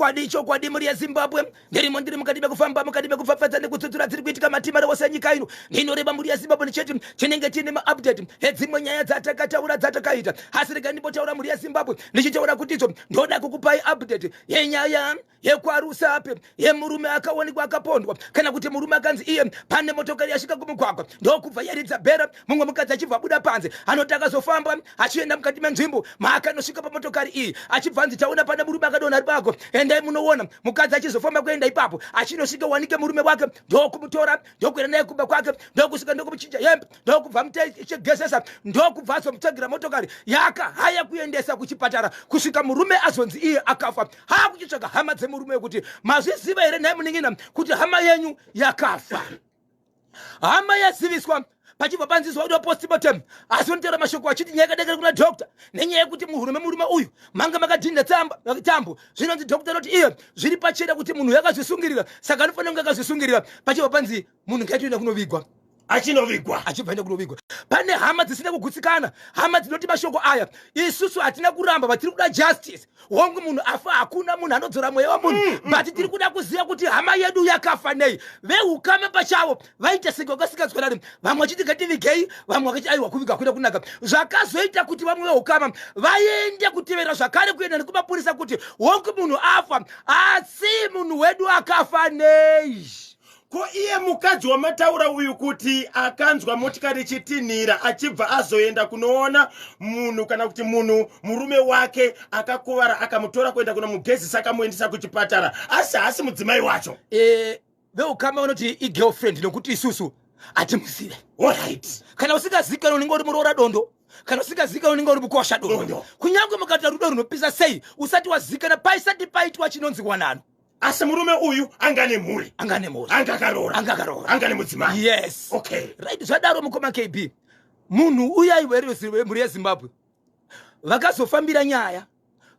Ichokwadi, ichokwadi, mhuri yeZimbabwe, ndirimo, ndiri mukati mekufamba, mukati mekupfapfadza nekutsutsura dziri kuitika matima ose enyika ino. Ndinoreva, mhuri yeZimbabwe, ndichiti tinenge tiine maupdate edzimwe nyaya dzatakataura, dzatakaita. Asi rega ndimbotaura, mhuri yeZimbabwe, ndichitaura kuti idzo ndoda kukupai update yenyaya yekwaRusape yemurume akaonekwa akapondwa, kana kuti murume akanzi iye pane motokari yasvika kumugwagwa ndokubva yaridza bhera, mumwe mukadzi achibva abuda panze. Anoti akazofamba achienda mukati menzvimbo maakanosvika pamotokari iyi, achibva anzi, "Taona pane murume akadonha ari pako, endai munoona." Mukadzi achizofamba kuenda ipapo, achinosvika wanike murume wake, ndokumutora, ndokuenda naye kumba kwake, ndokusvika ndokumuchinja hembe, ndokubva muchigezesa, ndokubva azomutsvagira motokari yaakahaya kuendesa kuchipatara, kusvika murume azonzi iye akafa. Haakuchitsvaga hama dzemurume wekuti, "Mazviziva here nhai munin'ina kuti hama yenyu yakafa?" Hama yaziviswa, pachibva panzizwa kuti postmortem. Asi vanotaura mashoko achiti nyaya yakadekera kuna doctor nenyaya yekuti muhuro memurume uyu manga makadhinda tsamba tambo. Zvinonzi doctor anoti iye zviri pachena kuti munhu yakazvisungirira, saka anofanira kunge akazvisungirira. Pachibva panzi munhu ngaitoenda kunovigwa. Achinovigwa. Achibva enda kunovigwa. Pane hama dzisina kugutsikana, hama dzinoti mashoko aya isusu hatina kuramba, vatiri kuda justice. Hongu, munhu afa, hakuna munhu anodzora mweya wamunhu, but tiri kuda kuziva kuti hama yedu yakafa nei. Veukama pachavo vaita senge vakasinganzwanani, vamwe vachiti ngativigei, vamwe vakati aiwa, kuviga kuita kunaka. Zvakazoita kuti vamwe veukama vaende kutevera zvakare kuenda nekumapurisa kuti hongu, munhu afa, asi munhu wedu akafa nei? Ko iye mukadzi wamataura uyu kuti akanzwa motikari ichitinhira, achibva azoenda kunoona munhu, kana kuti munhu murume wake akakuvara, akamutora kuenda kunomugezisa, akamuendesa kuchipatara, asi haasi mudzimai wacho? Veukama vanoti igirlfriend, nokuti isusu hatimuzive. Alright. Kana usingazikanwa unenge uri muroora dondo, kana usingazikanwa unenge uri mukosha dondo. Dondo. Kunyange mukaita rudo runopisa sei, usati wazikana, paisati paitwa chinonzi wanano. Asi murume uyu anga nemhuri? Anga nemhuri. Anga akaroora? Anga akaroora. Anga nemudzimai? Yes. Okay. Right, zvadaro, mukoma KB, munhu uyai mhuri yeZimbabwe vakazofambira nyaya,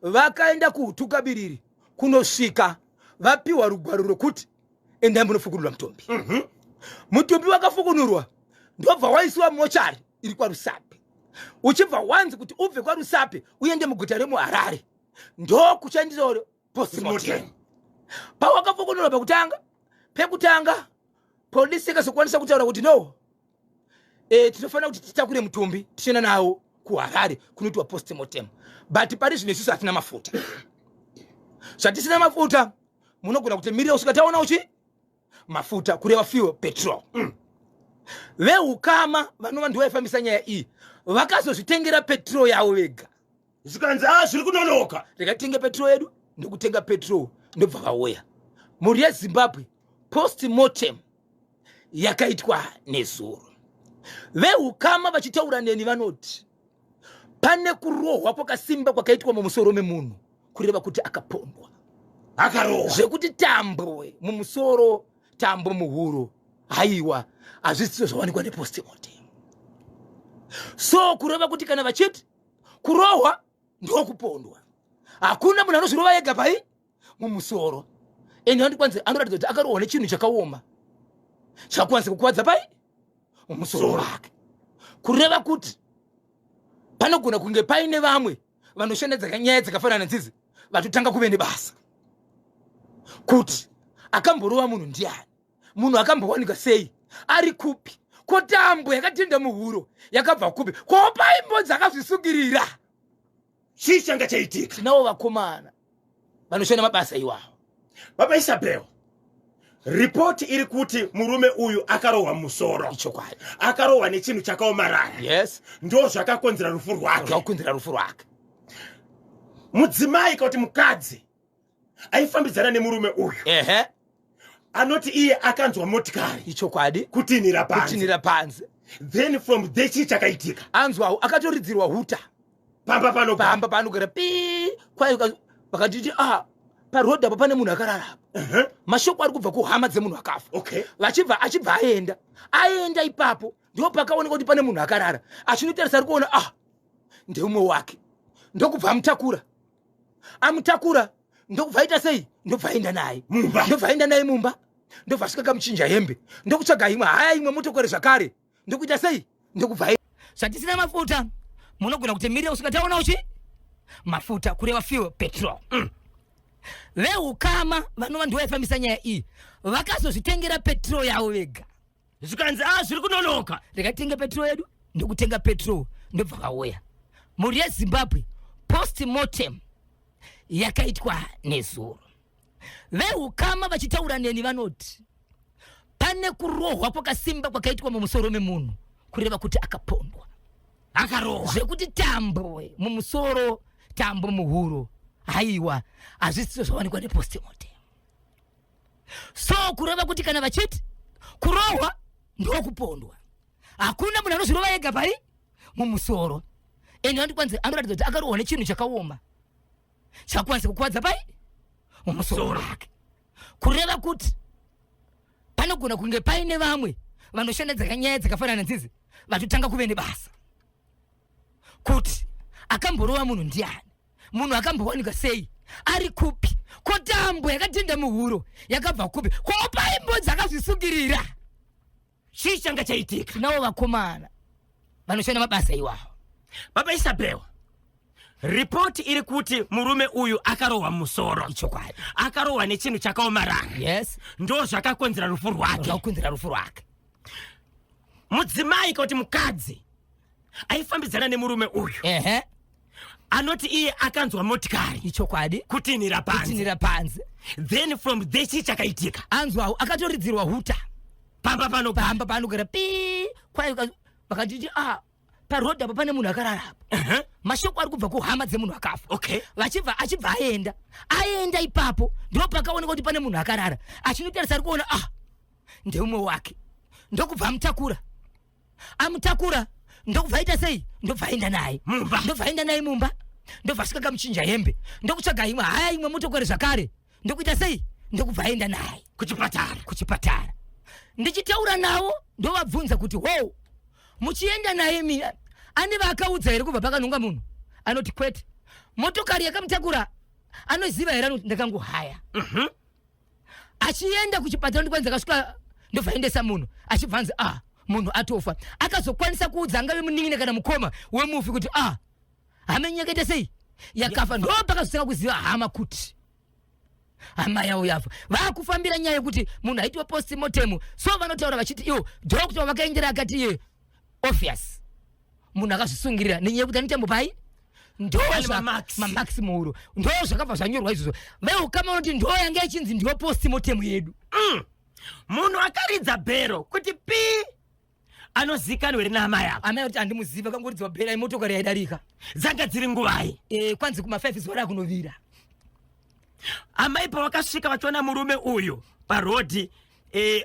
vakaenda kuutukabiriri kunosvika vapiwa rugwaro rwekuti endai munofukunurwa mutumbi. Mutumbi wakafukunurwa, ndobva waisiwa mochari iri kwaRusape, uchibva wanzi kuti ubve kwaRusape uende muguta remuHarare, ndokuchandiswa postmortem. Pawakafukunurwa pekutanga, pekutanga polisi ikazokwanisa kutaura kuti no, tinofanira kuti titakure mutumbi tichienda nawo kuHarare kunoitwa postmortem, but pari zvino isusu hatina mafuta. Zvatisina mafuta, munogona kuti mirira kusvika taona uchi mafuta, kureva fuel, petrol. Veukama vanova ndivo vaifambisa nyaya iyi vakazozvitengera petrol yavo vega. Zvikanzi, "A, zviri kunonoka." Rikatenge petrol yedu, ndokutenga petrol, ndobva vauya. Mhuri yeZimbabwe, postmortem yakaitwa nezuro. Veukama vachitaura neni vanoti pane kurohwa kwakasimba kwakaitwa mumusoro memunhu, kureva kuti akapondwa. Akarohwa. Zvekuti tambo mumusoro, tambo muhuro, haiwa, hazvisizo zvawanikwa nepostmortem. So kureva kuti kana vachiti kurohwa ndokupondwa, hakuna munhu anozvirova ega pai mumusoro. Ende andikwanzi anoratidza kuti akarohwa nechinhu chakaoma chakakwanisa kukuvadza pai mumusoro wake, kureva kuti panogona kunge paine vamwe vanoshanda nyaya dzakafanana nedzidzi vatotanga kuve nebasa kuti akamborova munhu ndiani, munhu akambowanika sei, ari kupi, ko tambo yakatenda muhuro yakabva kupi, ko paimbonzi akazvisungirira? Chii changa chaitika? Tinavo vakomana vanoshanda mabasa iwawo. Baba Isabel, ripoti iri kuti murume uyu akarohwa musoro. Ichokwadi. Akarohwa nechinhu chakaomarara. Yes. Ndo zvakakonzera rufu rwake. Zvakakonzera rufu rwake. Mudzimai, kana kuti mukadzi aifambidzana nemurume uyu, anoti iye akanzwa motikari kutinhira panze. Kutinhira panze. Then from there chii chakaitika? Anzwa, akatoridzirwa huta. Pamba pano? Pamba paanogara pi kwai vakatiti, ah, parodhi apo pane munhu akarara apo. Mashoko ari kubva kuhama dzemunhu akafa. Vachibva achibva aenda, aenda ipapo ndo pakaoneka kuti pane munhu akarara. Achinotarisa, ari kuona, ah, ndeumwe wake, ndokubva amutakura. Amutakura, ndokubva aita sei? Ndobva aenda naye mumba. Ndobva aenda naye mumba, ndobva asvika kamuchinja hembe, ndokutsvaga imwe haya, imwe motokari zvakare, ndokuita sei? Ndokubva zvatisina mafuta, munogona kuti mirira kusvika taona uchi mafuta, kureva fuel, petrol. Veukama vanova ndivo vaifambisa nyaya iyi vakazozvitengera petrol yavo vega. Zvikanzi a ah, zviri kunonoka, rega titenge petrol yedu. Ndokutenga petrol, ndobva vauya. Mhuri yeZimbabwe, postmortem yakaitwa nezuro. Veukama vachitaura neni vanoti pane kurohwa kwakasimba kwakaitwa mumusoro memunhu, kureva kuti akapondwa. Akarohwa. Zvekuti tambo mumusoro, tambo muhuro, haiwa, hazvisizo zvawanikwa nepostmortem. So kureva kuti kana vachiti kurohwa ndokupondwa, hakuna munhu anozvirova ega pai mumusoro. Ende vandikwanzi anoratidza kuti akarohwa nechinhu chakaoma chakwanisa kukuvadza pai mumusoro wake. Kureva kuti panogona kunge paine vamwe vanoshanda dzakanyaya dzakafanana nzizi vatotanga kuve nebasa kuti akamborova munhu ndiani, munhu akambowanika sei, ari kupi, ko tambo yakatenda muhuro yakabva kupi, ko paimbo dzakazvisungirira. Chii changa chaitika? Tinavo vakomana vanoshanda mabasa iwawo. Baba Isabel, ripoti iri kuti murume uyu akarohwa musoro. Ichokwadi. Akarohwa nechinhu chakaomarara. Ndo zvakakonzera rufu rwake. Zvakakonzera rufu rwake. Mudzimai kana kuti mukadzi aifambidzana nemurume uyu anoti iye akanzwa motikari kutinhira panze. Kutinhira panze. Then from there chii chakaitika? Anzwa, akatoridzirwa huta. Pamba pano. Pamba paanogara pi kwai, vakatiti ah, parodhi apo pane munhu akarara apo. Mashoko ari kubva kuhama dzemunhu akafa. Vachibva achibva aenda, aenda ipapo ndo pakaoneka kuti pane munhu akarara. Achinotarisa, ari kuona, ah, ndeumwe wake. Ndokubva amutakura, amutakura, ndokubva aita sei, ndobva aenda naye mumba. Ndobva aenda naye mumba, ndobva asvika kamuchinja hembe, ndokutsvaga imwe haya, imwe motokari zvakare, ndokuita sei, ndokubva aenda naye kuchipatara. Kuchipatara. Ndichitaura navo, ndovabvunza kuti ho, muchienda naye mi ane vaakaudza here kubva pakanhonga munhu? Anoti kwete. Motokari yakamutakura anoziva here? Anoti ndakangohaya. Achienda kuchipatara, ndikwanzi akasvika, ndobva aendesa munhu, achibva anzi ah, munhu atofa. Akazokwanisa kuudza angave munin'ina kana mukoma wemufi kuti ah, hama yenyu yakaita sei, yakafa. Ndo pakazotanga kuziva hama kuti hama yavo yafa. Vaakufambira nyaya yekuti munhu aitiwa postmortem. So vanotaura vachiti iwo doctor vakaendera akati iye obvious munhu akazvisungirira nenyaya yekuti ane pai ndo Ane mamarks. Mamarks muhuro, ndo zvakabva zvanyorwa izvozvo. Veukama vanoti ndo yanga ichinzi ndiyo postmortem yedu. Munhu akaridza bhero kuti pi anozikanwa here naamai ava? Amai kuti handimuziva, kangoridzwa bhera imotokari yaidarika. Dzanga dziri nguvai? Kwanzi kuma5 zuva rakunovira. Amai pavakasvika vachiona murume uyu parodhi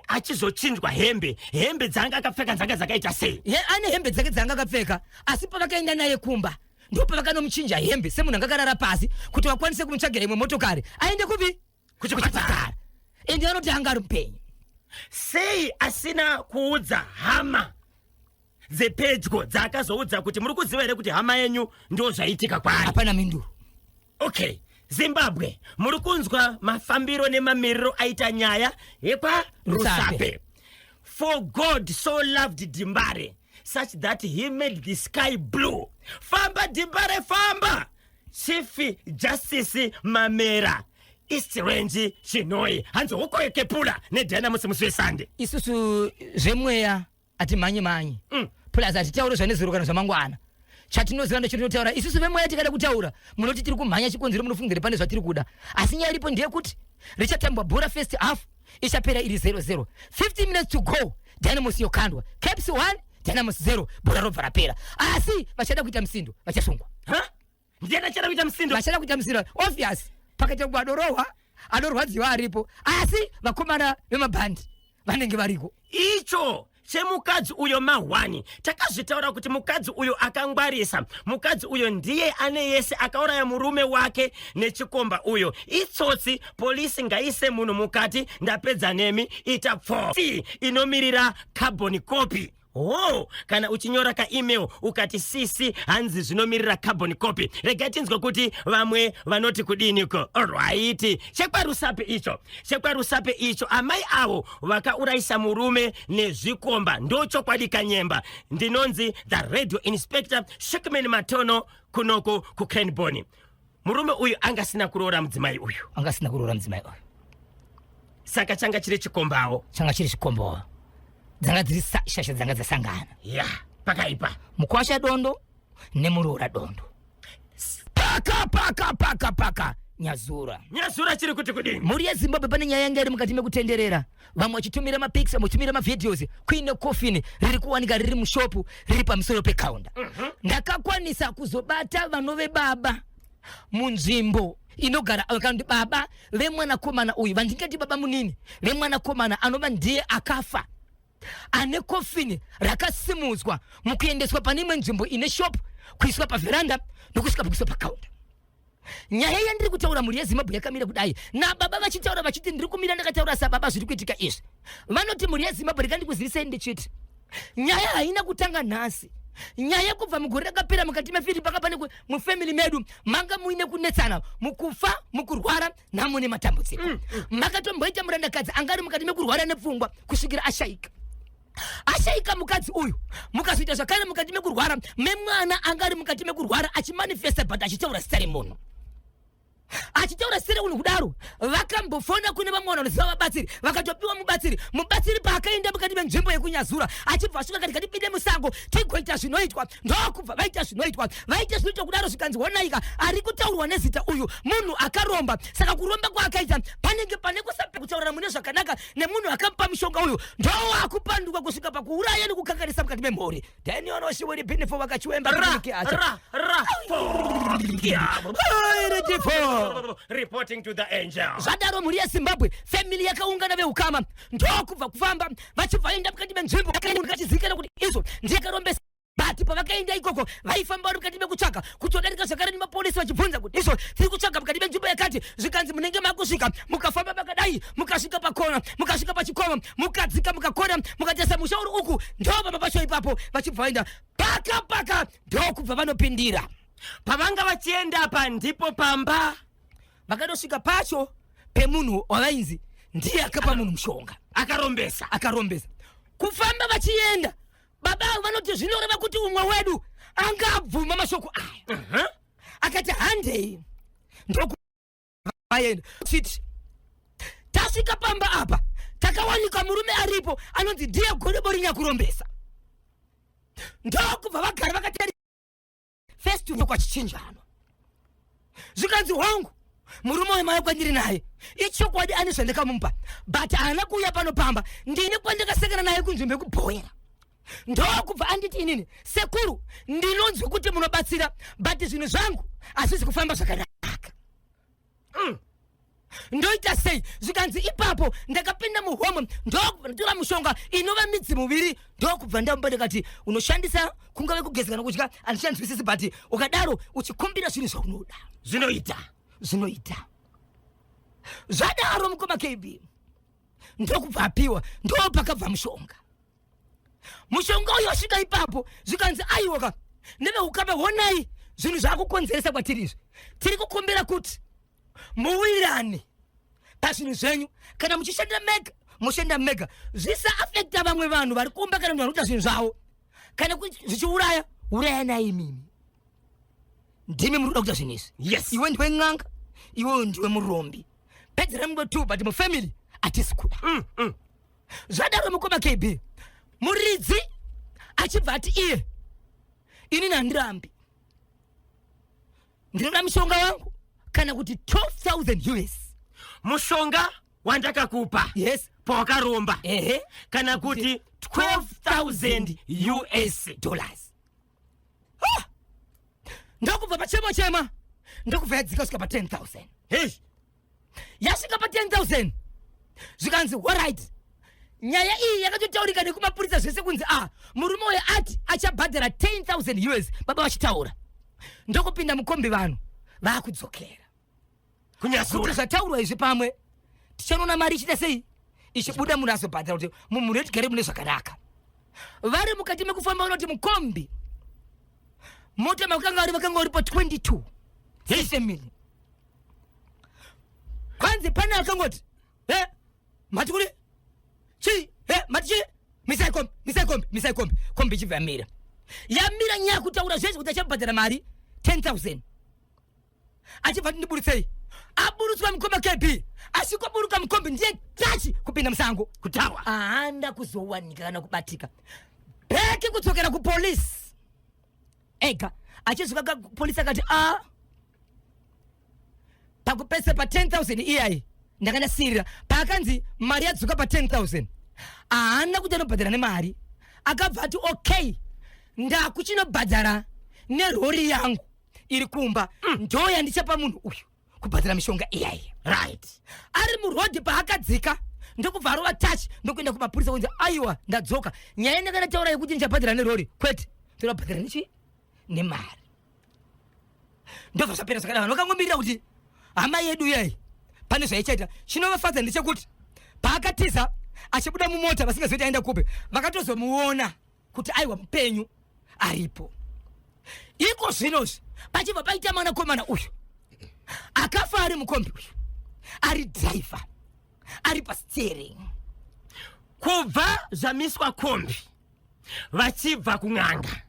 achizochinjwa hembe, hembe dzanga akapfeka dzanga dzakaita sei? Ye, ane hembe dzake dzanga akapfeka, asi pavakaenda naye kumba ndo pavakanomuchinja hembe semunhu anga akarara pasi kuti vakwanise kumutsvagira imwe motokari aende kupi? Kuchipatara. Ende vanoti anga ari mupenyu. Sei asina kuudza hama dzepedyo dzaakazoudza kuti muri kuziva here kuti hama yenyu ndo zvaitika kwaari? Hapana mhinduro. Okay, Zimbabwe, muri kunzwa mafambiro nemamiriro aita nyaya yekwaRusape. For God so loved Dimbare such that he made the sky blue. Famba Dimbare, famba. Chief Justice Mamera, East Range, Chinoi, hanzi hukoyekepula neDynamos musi weSande. Isusu zvemweya hatimhanye mhanye. Plus hatitaure zvanezuro kana zvamangwana. Chatinoziva ndochatinotaura. Isusu vemweya tikada kutaura munoti tiri kumhanya chikonzero, munofungira pane zvatiri kuda, asi nyaya iripo ndeyekuti richatambwa bhora. First half ichapera iri 0-0, 50 minutes to go, Dynamos yokandwa. Caps 1, Dynamos 0, bhora robva rapera. Asi vachada kuita musindo vachasungwa. Ha, ndiani achada kuita musindo? Vachada kuita musindo, obvious, pakaita kunge adorohwa, anorwadziwa aripo, asi vakomana vemabhandi vanenge variko. Icho chemukadzi uyo mahwani, takazvitaura kuti mukadzi uyo akangwarisa. Mukadzi uyo ndiye ane yese, akauraya murume wake nechikomba. Uyo itsotsi. Polisi ngaise munhu mukati. Ndapedza nemi. Ita pfo. C inomirira carbon copy. Ho, kana uchinyora kaemail ukati cc, hanzi zvinomirira carbon copy. Regai tinzwe kuti vamwe vanoti kudiniko. Alright, chekwaRusape icho, chekwaRusape icho, amai avo vakaurayisa murume nezvikomba, ndochokwadi. Kanyemba, ndinonzi the radio inspector Shekman Matono kunoko kuCranborne. Murume uyu anga asina kuroora mudzimai uyu. Anga asina kuroora mudzimai uyu. Saka changa chiri chikombawo. Changa chiri chikombawo. Dzanga dziri shasha dzanga dzasangana. Ya, pakaipa. Mukwasha dondo nemuroora dondo. Paka paka paka paka Nyazura. Nyazura chiri kuti kudini? Mhuri yeZimbabwe pane nyaya yanga iri mukati mekutenderera. Vamwe vachitumira mapics, vamwe vachitumira mavideos kuine coffin riri kuwanika riri mushopu riri pamusoro pekaunda. Ndakakwanisa kuzobata vanove baba munzvimbo inogara kana kuti baba vemwanakomana uyu vandingati baba munini vemwanakomana anova ndiye akafa ane kofini rakasimudzwa mukuendeswa pane imwe nzvimbo ine shop kuiswa pavheranda nokusvika pakuiswa pakaunda. Nyaya yandiri kutaura mhuri yeZimbabwe yakamira kudai nababa vachitaura vachiti ndiri kumira ndakataura sababa zviri kuitika izvi. Vanoti mhuri yeZimbabwe rikandikuzivisei ndichiti nyaya haina kutanga nhasi. Nyaya kubva mugore rakapera mukati mefiri panga pane mufamily medu manga muine kunetsana mukufa mukurwara nhamo nematambudziko. Makatomboita murandakadzi anga ari mukati mekurwara nepfungwa kusvikira ashaika. Ashaika mukadzi uyu mukazoita zvakare mukati mekurwara memwana anga ari mukati mekurwara achimanifesta but achitaura zita remunhu. Achitaura zita remunhu kudaro vakambofona kune vamwe vanhu vanoziva vabatsiri vakatopiwa mubatsiri. Mubatsiri paakaenda mukati menzvimbo yekuNyazura achibva asvika kati ngatipinde musango tigoita zvinoitwa. Ndokubva vaita zvinoitwa. Vaita zvinoitwa kudaro zvikanzi honaika ari kutaurwa nezita uyu munhu akaromba. Saka kuromba kwaakaita panenge pane kusakutaurana mune zvakanaka nemunhu akamupa mushonga uyu ndowakupanduka kusvika pakuuraya nekukanganisa mukati memhuri. Daniel Oshiwiri Binifo vakachiwemba Ra, kiki acha. ra, ra, four, yeah. Ready for. Reporting to the angel. Zvadaro mhuri yeZimbabwe family yakaungana veukama ndokubva kufamba vachibva vaenda mukati menzvimbo kachizivikana kuti izvo ndiye karombesa. But pavakaenda ikoko vaifamba vari mukati mekutsvaga kutodarika zvakare nemapolisi vachibvunza kuti izvo tiri kutsvaga mukati menzvimbo yakati zvikanzi munenge makusvika mukafamba pakadai mukasvika pakona mukasvika pachikoma mukadzika mukakona mukatarisa musha uri uku ndopamba pacho ipapo vachibva vaenda paka paka ndokubva vanopindira. Pavanga vachienda apa ndipo pamba vakatosvika pacho pemunhu wavainzi ndiye akapa munhu mushonga akarombesa. Akarombesa. Kufamba vachienda baba avo vanoti zvinoreva kuti umwe wedu angabvuma mashoko aya. Akati handei ndokuvaenda chiti tasvika pamba apa takawanikwa murume aripo anonzi ndiye godobori nyakurombesa. Ndokubva vagara vakatari first kwachichinjano zvikanzi hongu murume uyu mai kwandiri naye ichokwadi ane zvandakamupa but haana kuuya pano pamba ndini kwandakasangana naye kunzvimbo yekubhoera. Ndokubva anditi inini sekuru ndinonzwa kuti munobatsira but zvinhu zvangu hazvisi kufamba zvakanaka. Ndoita sei? Zvikanzi ipapo ndakapinda muhomwe ndokubva ndatora mushonga inova midzi muviri ndokubva ndamupa ndikati unoshandisa kungave kugeza kana kudya handichanzwisisi but ukadaro uchikumbira zvinhu zvaunoda. Zvinoita. Zvinoita. Zvadaro mukoma KB ndokubva apiwa ndopakabva mushonga. Mushonga uyu wasvika ipapo zvikanzi aiwa ka neveukama honai zvinhu zvakukonzeresa kwatiri izvi. Tiri kukumbira kuti muwirirane pazvinhu zvenyu kana muchishanda mega mushanda mega zvisaafekta vamwe vanhu vari kumba kana vanhu vari kuita zvinhu zvavo kana zvichiuraya urayanai imimi ndimi muri kuda kuita zvinhu izvi. Yes. Iwe ndiwe n'anga iwe ndiwe murombi pedzera mumwe two but mufamily hatisi kuda. Zvadaro mukoma KB muridzi achibva ati iye inini handirambi ndinoda mushonga wangu kana kuti 12,000 US. Mushonga wandakakupa Yes. pawakaromba. Ehe. Kana kuti 12,000 US dollars. Ha! Ndokubva pachema chema ndokubva yadzika kusvika pa 10,000. Hey. Yasvika pa 10,000 zvikanzi alright. Nyaya iyi yakatotaurika nekumapurisa zvese kunzi murume uyu ati achabhadhara 10,000 US baba vachitaura. Ndokupinda mukombi vanhu vakudzokera. Kunyazura. Kuti zvataurwa izvi pamwe tichanoona mari ichiita sei ichibuda munhu azobhadhara kuti mumhuri yetigare mune zvakanaka. Vari mukati mekufamba vanoti mukombi mota makanga vari vakanga varipo 22 family. Kwanzi pane akangoti mati kuri chi mati chi misai kombi misai kombi misai kombi kombi ichibva yamira. Yamira nyaya kutaura zvese kuti achabhadhara mari 10,000. Achibva ati ndiburitsei. Aburutswa mukoma KB, asvikoburuka mukombi ndiye tachi kupinda musango. Kutawa. Haana kuzowanika kana kubatika. Bheki kudzokera kupolisi ega. Achisvika kupolisi akati a pakupesa pa 10,000 iyayi ndakandasirira. Paakanzi mari yadzoka pa 10,000 haana kuti anobhadhara nemari. Akabva ati okay, ndakuchinobhadhara nerori yangu iri kumba, ndo yandichapa munhu uyu kubhadhara mishonga iyayi. Ari murodhi paakadzika ndokubva arova touch ndokuenda kumapurisa kunzi aiwa ndadzoka, nyaya ndakandataura yekuti ndichabhadhara nerori kwete, ndinobhadhara nechi nemari. Ndobva zvapera zvakadai. Vanhu vakangomirira kuti hama yedu iyai pane zvaichaita. Chinovafadza ndechekuti paakatiza achibuda mumota vasingazivi kuti aenda kupi, vakatozomuona kuti aiwa mupenyu aripo. Iko zvinozvi pachibva paita mwanakomana uyu akafa ari mukombi uyu, ari driver, ari pasteering. Kubva zvamiswa kombi vachibva kun'anga,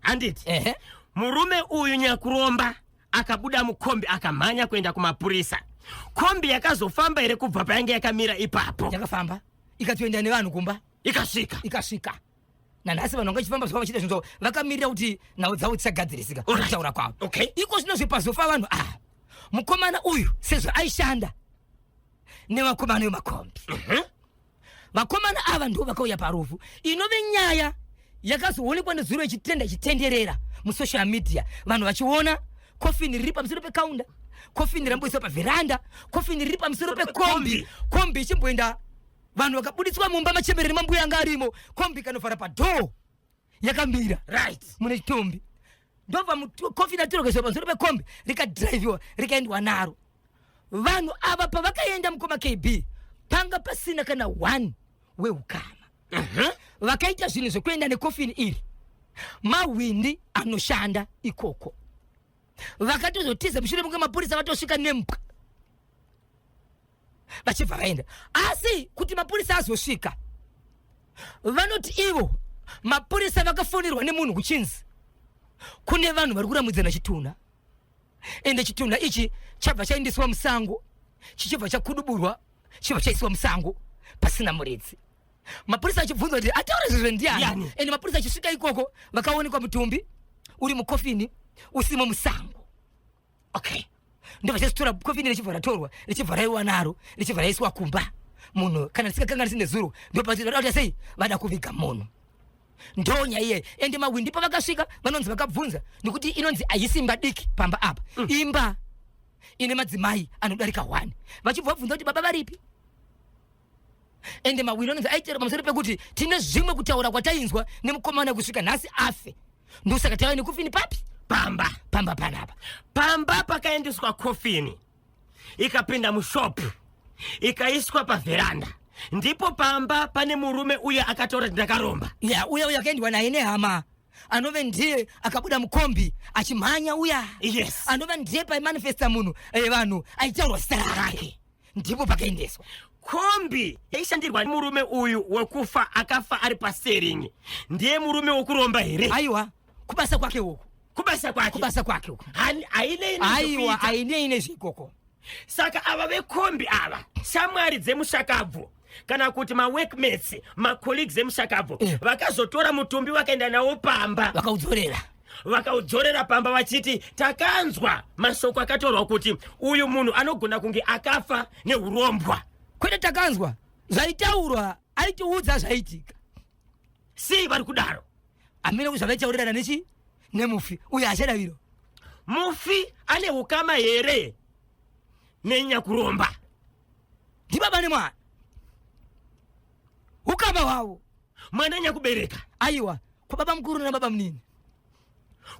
handiti? Ehe. Murume uyu nyakuromba akabuda mukombi akamhanya kuenda kumapurisa. Kombi yakazofamba here kubva payange yakamira ipapo? Yakafamba ikatoenda nevanhu kumba. Ikasvika. Ikasvika. Nanhasi vanhu vanga vachifamba zvavo vachiita zvinhu zvavo vakamirira kuti nhau dzavo dzisagadzirisika kutaura kwavo. Iko zvino zvepazofa vanhu ava, mukomana uyu sezvo aishanda nevakomana vemakombi, vakomana ava ndo vakauya parufu, inove nyaya yakazoonekwa nezuro ichitenda ichitenderera musocial media, vanhu vachiona kofini riri pamusoro pekaunda, kofini ramboiswa pavheranda, kofini riri pamusoro pekombi, kombi ichimboenda, vanhu vakabuditswa mumba, machembere nemambuya anga arimo, kombi ikanovhara padhoo yakamira mune chitombi, ndobva kofini atorokeswa pamusoro pekombi, rikadhiraivhiwa rikaendwa naro. Vanhu ava pavakaenda, mukoma KB, panga pasina kana one weukama. Vakaita zvinhu zvekuenda nekofini iri mahwindi anoshanda ikoko, vakatozotiza mushure mekunge mapurisa vatosvika nembwa vachibva vaenda. Asi kuti mapurisa azosvika, vanoti ivo mapurisa vakafonerwa nemunhu kuchinzi kune vanhu vari kuramwidzana chitunha, ende chitunha ichi chabva chaendeswa musango, chichibva chakuduburwa, chibva chaiswa musango pasina muridzi. Mapurisa achibvunza kuti ataura izvozvo ndiani, ende mapurisa achisvika ikoko vakaonekwa mutumbi uri mukofini usimo musango. Ndobva chazitora kofini richibva ratorwa, richibva raiwa naro, richibva raiswa kumba. Munhu kana risingakanganisi nezuro, ndopati sei vada kuviga munhu. Ndonya iye. Ende mahwindi pavakasvika vanonzi vakabvunza nekuti inonzi haisi imba diki pamba apa, imba ine madzimai anodarika 1, vachibva vabvunza kuti baba varipi. Ende mahwindi anonzi aitera pamusoro pekuti tine zvimwe kutaura kwatainzwa nemukomana kusvika nhasi afe, ndosaka taiva nekufini papi pamba pamba panapa. Pamba pakaendeswa kofini ikapinda mushopu ikaiswa pavheranda, ndipo pamba pane murume uye akataura kuti ndakaromba. Ya, uya uya akaendwa naye nehama, anove ndiye akabuda mukombi achimhanya uya. Anova ndiye paimanifesta munhu, vanhu aitaurwa zita rake, ndipo pakaendeswa kombi yaishandirwa murume uyu wekufa akafa ari paseringi. Ndiye murume wokuromba here? Aiwa, kubasa kwake uku. Kubasa kwake. Kubasa kwake uku. Hainei Aiwa, hainei nezveikoko. Saka ava vekombi ava shamwari dzemushakabvu kana kuti maworkmates, macolleagues emushakabvu, vakazotora mutumbi vakaenda nawo pamba. Vakaudzorera. Vakaudzorera pamba vachiti takanzwa mashoko akatorwa kuti uyu munhu anogona kunge akafa neurombwa. Kwete takanzwa zvaitaurwa, aitiudza zvaitika. Sei vari kudaro? Amene kuti zvavaitaurirana nechi nemufi uyo achadaviro. Mufi ane ukama here nenyakuromba? Ndibaba nemwana, ukama hwavo. Mwana nyakubereka? Aiwa, kwababa mukuru nababa munini.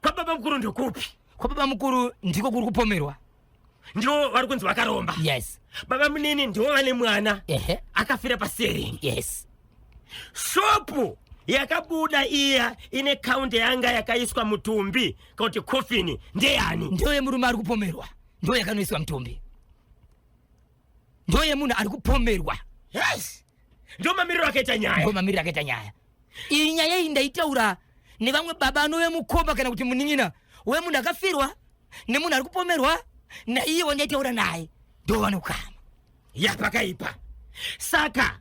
Kwababa mukuru ndekupi? Kwababa mukuru ndiko kuri kupomerwa. Ndivo vari kunzi vakaromba? Yes. Baba munini ndivo vane mwana akafira paseri? Yes. Shopu yakabuda iya ine kaunti yanga yakaiswa mutumbi kana kuti kofini ndeyani? Ndiyo yemurume ari kupomerwa, ndiyo yakanoiswa mutumbi, ndiyo yemunhu ari kupomerwa. Yes, ndo mamiriro akaita nyaya. Ndo mamiriro akaita nyaya iyi. Nyaya iyi ndaitaura nevamwe baba anove mukoma kana kuti munin'ina wemunhu akafirwa nemunhu ari kupomerwa. Naiye wandaitaura naye ndovane ukama. Yapakaipa. Saka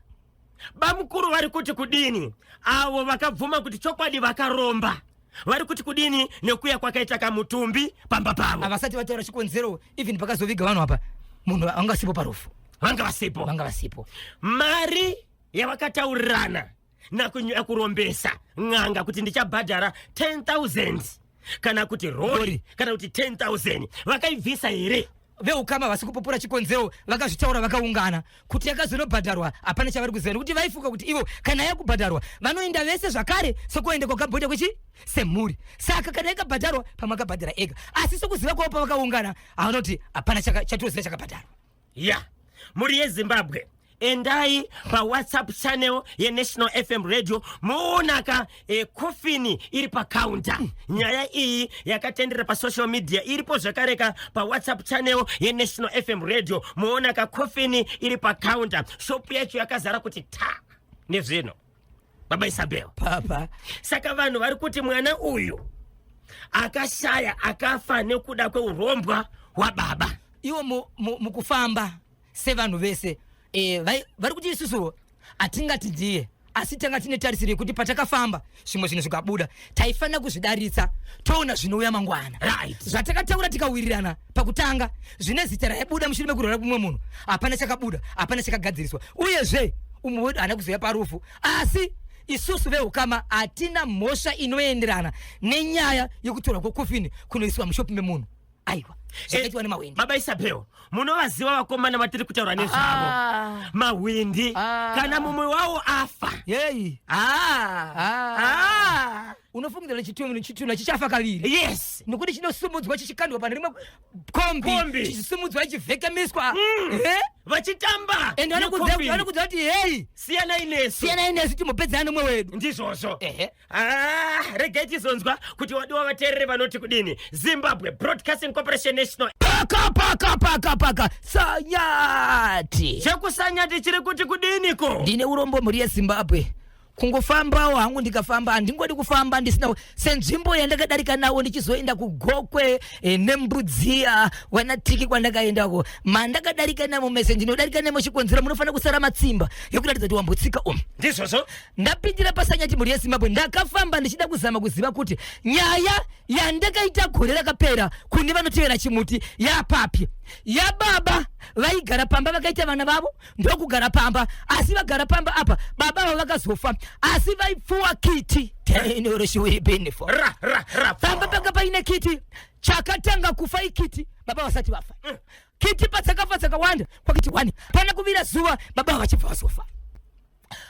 bamukuru vari kuti kudini? Avo vakabvuma kuti chokwadi vakaromba vari kuti kudini nekuya kwakaita kamutumbi pamba pavo? Havasati vataura chikonzero. Even pakazoviga vanhu apa, munhu vanga vasipo parufu. Vanga vasipo. Vanga vasipo. Mari yavakataurirana nakurombesa n'anga kuti ndichabhadhara 10,000 kana kuti rori kana kuti 10,000 vakaibvisa here? Veukama vasi kupupura chikonzero. Vakazvitaura vakaungana kuti yakazonobhadharwa hapana chavari kuziva, nekuti vaifunga kuti ivo kana yakubhadharwa vanoenda vese zvakare, sekuenda kwakamboita kwechi semhuri. Saka kana yakabhadharwa, pamwe akabhadhara ega, asi sekuziva kwavo pavakaungana havanoti hapana chatoziva chakabhadharwa. Ya, mhuri yeZimbabwe, endai paWhatsApp channel yeNational FM Radio muonaka coffin iri pacounter. Nyaya iyi yakatendera pasocial media, iripo zvakareka paWhatsApp channel yeNational FM Radio. Muonaka coffin iri pacounter, shopu yacho yakazara kuti ta nezvino. Baba Isabel. Papa. Saka vanhu vari kuti mwana uyu akashaya, akafa nekuda kweurombwa hwababa. Ivo mukufamba sevanhu vese vari kuti isusu hatingati ndiye, asi tanga tine tarisiro yekuti patakafamba zvimwe zvinhu zvikabuda taifanira kuzvidaritsa, toona zvinouya mangwana. Zvatakataura tikawirirana pakutanga zvine zita raibuda mushure mekurwara kumwe munhu, hapana chakabuda, hapana chakagadziriswa. Uyezve umwe wedu haana kuzoya parufu, asi isusu veukama hatina mhosva inoenderana nenyaya yekutorwa kwecoffin kunoiswa mushopu memunhu. Aiwa, zvakaitwa nemahwindi. Baba Isabel, munovaziva vakomana vatiri kutaura nezvavo? Ah. Mahwindi. Ah. Kana mumwe wawo afa, Yei. Ah. Ah. Ah. Unofungidzira chitunha chichafa kaviri, nekuti chinosumudzwa chichikandwa pane rimwe kombi, Kombi. chichisimudzwa chichivhekemiswa. Eh? Vachitamba Ende necoffin. vanokudza kuti, "Hei, Siyanai nesu." Siyanai nesu timbopedzana nomwe wedu. Ndizvozvo. Ehe. Ah, regai tizonzwa kuti wadiwa vateereri vanoti kudini. Zimbabwe Broadcasting Corporation, National. Paka paka paka paka Sanyati. Chekusanyati chiri kuti kudiniko? Ndine urombo, mhuri yeZimbabwe. Kungofambawo hangu, ndikafamba handingodi kufamba ndisina senzvimbo yandakadarika nawo ndichizoenda kuGokwe, Nembudziya, wanatiki kwandakaendako, mandakadarika namo mese ndinodarika nemo. Chikonzero, munofanira kusara matsimba yekuratidza kuti wambotsika umu. Ndizvozvo. Ndapindira paSanyati, mhuri yeZimbabwe. Ndakafamba ndichida kuzama kuziva kuti nyaya yandakaita gore rakapera kune vanotevera chimuti yapapi, yababa vaigara pamba vakaita vana vavo ndokugara pamba, asi vagara pamba apa baba vavo vakazofa, asi vaipfuwa kiti tenoroshiwibinifo. Ra ra ra. Pamba panga paine kiti. Chakatanga kufa ikiti baba vasati vafa. Kiti padzakafa dzakawanda kwakiti 1 pana kuvira zuva baba vachibva vazofa.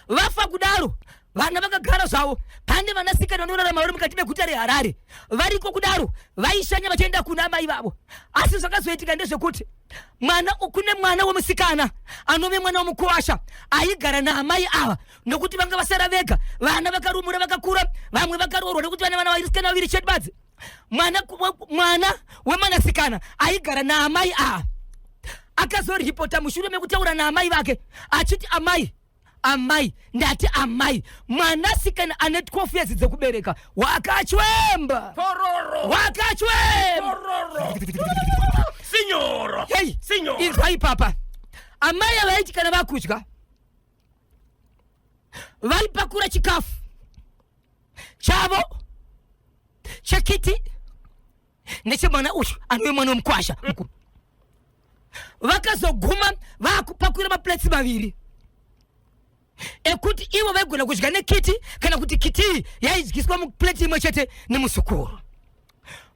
Vafa kudaro, vana vakagara zvavo. Pane vanasikana vanorarama vari mukati meguta reHarare variko kudaro, vaishanya vachienda kuna amai vavo. Asi zvakazoitika ndezvekuti mwana, kune mwana wemusikana anove mwana wemukuwasha aigara naamai ava, nokuti vanga vasara vega. Vana vakarumura, vakakura, vamwe vakaroorwa, nekuti vana vasikana vaviri chete badzi. Mwana wemwanasikana aigara naamai ava akazoripota mushure mekutaura naamai vake achiti, "Amai, amai, ndati amai, mwanasikana ane 12 years dzekubereka wakachwemba." Pororo. Wakachwemba. Pororo sinyoro. Hei. Sinyoro. Inzwa ipapa, amai ava vaiti kana vakudya vaipakura chikafu chavo chekiti nechemwana uyu anove mwana wemukwasha mukuru. Vakazoguma vakupakurira maplates maviri ekuti ivo vaigona kudya nekiti, kana kuti kiti iyi yaidyiswa muplate imwe chete nemuzukuru.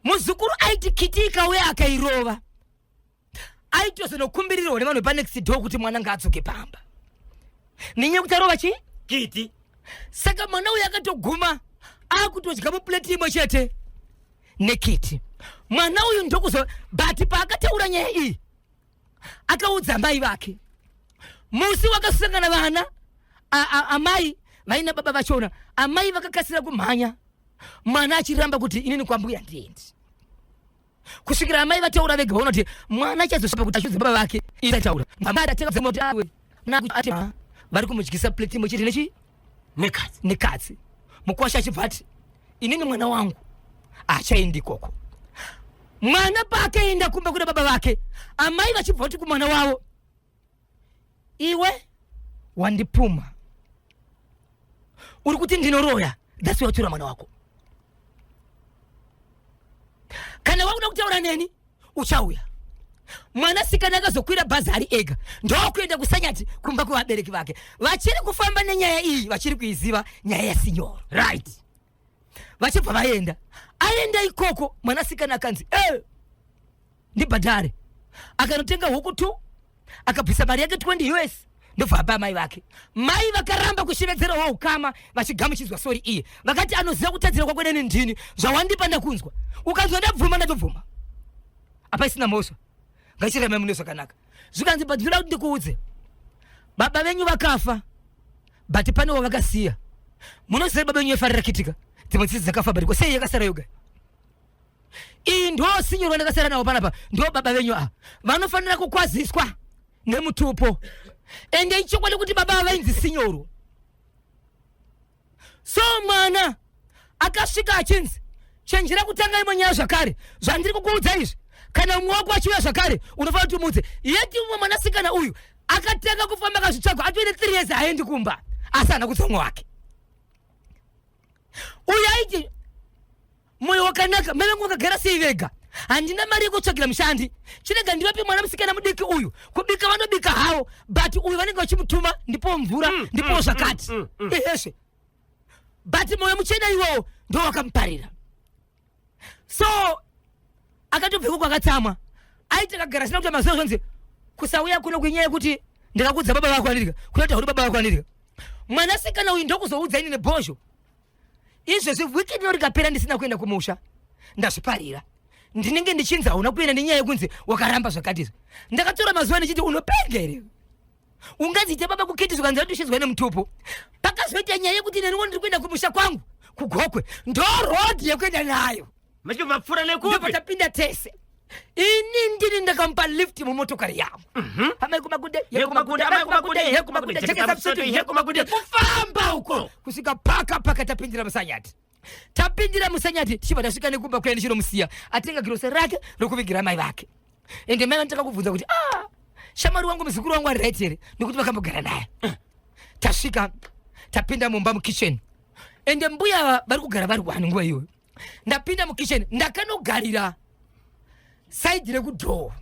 Muzukuru aiti kiti ikauya akairova, aitozonokumbirirwa nevanhu vepanext door kuti mwana ngaadzoke pamba nenyaya yekuti arova chii? Kiti. Saka mwana uyu akatoguma akutodya muplate imwe chete nekiti. Mwana uyu ndokuzo, but paakataura nyaya iyi akaudza mai vake. Musi wakasangana vana, amai vaina baba vachona, amai vakakasira kumhanya, mwana achiramba kuti, "Inini kwambuya ndiendi," kusvikira amai vataura vega vaona kuti mwana achazosvika kuti achudze baba vake. Itaura vari kumudyisa plate imwe chete nechi Nekatsi. Nekatsi. Mukwasha achibva ati, "Inini mwana wangu achaendi ikoko." Mwana paakaenda kumba kuna baba vake, amai vachibva kuti kumwana wavo, iwe wandipuma, uri kuti ndinoroya, that's why watora mwana wako. Kana wakuda kutaura neni uchauya. Mwanasikana akazokwira bhazi ari ega ndokuenda kuSanyati kumba kwevabereki vake. Vachiri kufamba nenyaya iyi, vachiri kuiziva nyaya yaSinyoro. Right. Vachibva vaenda, aenda ikoko mwanasikana akanzi e ndibhadhare. Akanotenga huku 2, akabvisa mari yake 20 US, ndobva apa mai vake. Mai vakaramba kushevedzerawo ukama vachigamuchidzwa sorry iye. Vakati anoziva kutadzira kwako neni ndini, zvawandipa ndakunzwa, ukanzwa ndabvuma ndatobvuma, apa isina mhosva, ngachirame mune zvakanaka. Zvikanzi, but ndinoda kuti ndikuudze, baba venyu vakafa, but pane wavakasiya. Munoziva baba venyu vaifarira kitika, dzimwe tsitsi dzakafa, but sei yakasara yoga iyi? Ndo Sinyoro ndakasara navo panapa, ndo baba venyu ava, vanofanira kukwaziswa nemutupo. Ende ichokwadi kuti baba ava vainzi Sinyoro. So mwana akasvika achinzi, chenjera kutanga imwe nyaya zvakare. Zvandiri kukuudza izvi, kana mumwe wako achiuya zvakare, unofanira kuti umuudze. Yeti mumwe mwanasikana uyu akatanga kufamba akazvitsvaga, atoine 3 years aendi kumba, asi haana kudza umwe wake uyu. Aiti mwoyo wakanaka, mai vangu vakagara sei vega, handina mari yekutsvagira mushandi, chinega ndivape mwana musikana mudiki uyu. Kubika vanobika havo, but uyu vanenge vachimutuma, ndipo mvura, ndipo zvakati. Ehezve, but mwoyo muchena iwowo ndo wakamuparira. So akatobva ikoko akatsamwa, aiti akagara sina kuti mazuva zvonzi kusauya kuno kuinyaya yekuti ndakakudza baba vako anirika kunoti hauri baba vako anirika. Mwanasikana uyu ndokuzoudza ini nebhozho, izvezvi wiki rino rikapera ndisina kuenda kumusha, ndazviparira. Ndinenge ndichinzi hauna kuenda nenyaya yekunzi wakaramba zvakati izvi. Ndakatora mazuva ndichiti, unopenga here? Ungaziite baba kukiti zvikanzi ratoshidzwa nemutupo. Pakazoita nyaya yekuti neniwo ndiri kuenda kumusha kwangu kuGokwe, ndo road yekuenda nayo. Machibva mapfuura nekupi? Ndopatapinda tese. Ini ndini ndakamupa lift mumotokari yangu. Amai kumakunde. Yekumakunde, amai kumakunde, yekumakunde, jekesa musutu, yekumakunde. Kufamba uko kusvika paka paka tapindira muSanyati. Tapindira muSanyati, tichibva tasvika nekumba kuya, ndichinomusiya atenga girosa rake rokuvigira mai vake. Ende mai vanotanga kubvunza kuti, ah, shamwari wangu, muzukuru wangu ari right here? Nekuti vakambogara naye. Tasvika, tapinda mumba mukitchen, ende mbuya vari kugara vari wani. Nguva iyoyo ndapinda mukitchen, ndakanogarira side rekudoor.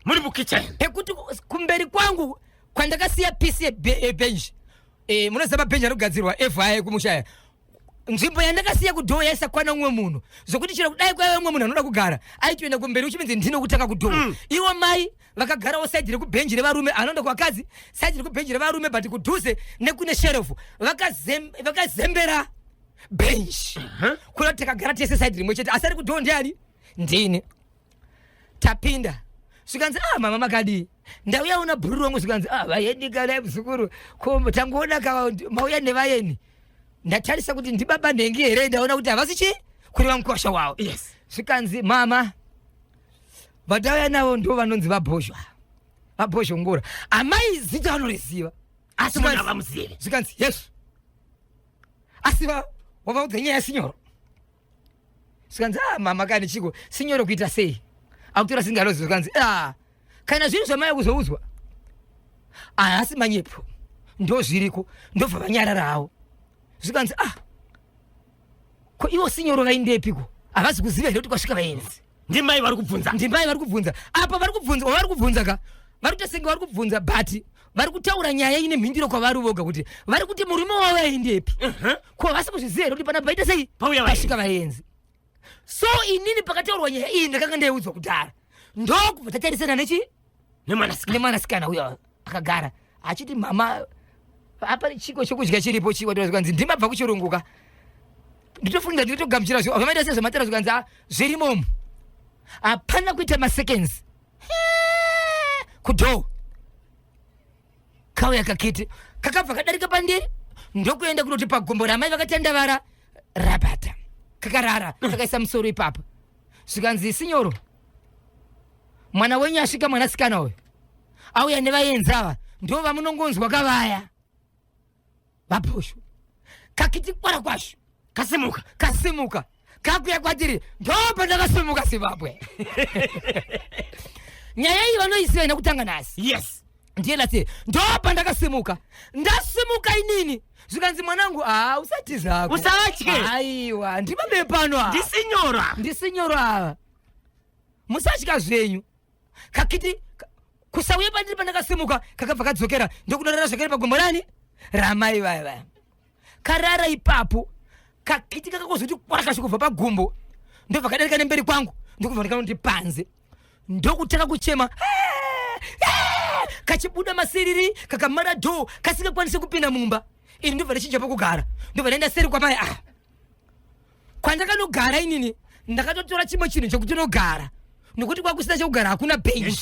Muri mukitchen. Pekuti kumberi kwangu kwandakasiya piece yebench. Munoziva mabhenji anogadzirwa evhaya kumushaya. Nzvimbo yandakasiya kudoor yaisakwana umwe munhu, zvokuti chero kudai kwaiva umwe munhu anoda kugara, aitoenda kumberi, uchiminzi ndinokutanga kudoor. Ivo mai vakagarawo side rekubhenji revarume, anoenda kuvakadzi side rekubhenji revarume, but kudhuze nekune sherefu vakazembera bench. Kuda takagara tese side rimwe chete, asi ari kudoor ndiani? Ndini. Tapinda, zvikanzi, ah, mama makadii? Ndauya una bhururu wangu. Zvikanzi, ah, vaeni kana muzukuru, ko tangoona ka mauya nevaeni. Ndatarisa kuti ndibaba nhengi here, ndaona kuti havasi chi kureva mukwasha wavo. Zvikanzi, mama, vandauya navo ndo vanonzi vaBhozhwa, vaBhozhongora. Amai zita vanoriziva. Asi munhu havamuzivi. Zvikanzi, yes, asi wavaudza nyaya yaSinyoro? Zvikanzi, ah, mama kani chiko Sinyoro kuita sei akutora singalozi? Zvikanzi, ah, kana zviri zvamai kuzoudzwa haasi manyepo, ndo zviriko. Ndobva vanyarara havo. Zvikanzi, ah, ko ivo Sinyoro vaindepiko? Havazi kuziva here kuti kwasvika vaenzi? Ndimai vari kubvunza. Ndimai vari kubvunza. Apa vari kubvunza, vari kubvunza ka, vari kuita senge vari kubvunza, but vari kutaura nyaya ine mhinduro kwavari voga, kuti vari kuti murume wavo aindepi? Ko havasi kuzviziva here kuti panapa vaita sei? Pauya vaenzi. Pasvika vaenzi. So inini pakataurwa nyaya iyi ndakanga ndaiudzwa kudhara, ndokubva tatarisana nechi nemwanasikana. Nemwanasikana uyo akagara achiti, mama, apa chiko chokudya chiripo chiko? Zvikanzi, ndimabva kuchirunguka, nditofunga nditogamuchira zvamaita sezvamatara. Zvikanzi, "Ah, zvirimomo." Hapana kuita maseconds, kudoor kauya kakiti kakabva kadarika pandiri, ndokuenda kunoti pagombo ramai vakatandavara rabata, kakarara kakaisa musoro ipapo. Zvikanzi, Sinyoro, mwana wenyu asvika, mwanasikana uyu auya nevaenzi ava, ndo vamunongonzwa kavaya vaBhosho. Kakiti kwara kwasho. Kasimuka. Kasimuka. Kakuya kwatiri ndopandakasimuka Zimbabwe. Nyaya iyi vanoisiva ina kutanga nhasi. Yes. Ndiye ndati ndopandakasimuka. Ndasimuka inini. Zvikanzi mwanangu, ah, usati zvako. Usatye. Aiwa, ndibabe pano ava. Ndisinyora. Ndisinyoro ava. Musatya zvenyu. Kakiti kusauya pandiri pandakasimuka kakabva kadzokera ndokunorara zvakare pagombo rani ramai vaya vaya. Karara ipapo kakiti kakakozoti kwarakashe kubva pagumbo ndobva kadarika nemberi kwangu ndokubva ndikanoti panze ndokutanga kuchema kachibuda masiriri kakamara dhoo kasingakwanisi kupinda mumba. Ini ndobva ndichinja pokugara ndobva ndaenda seri kwamai ah kwandakanogara inini ndakatotora chimwe chinhu chekuti nogara nokuti kwakusina chekugara hakuna bench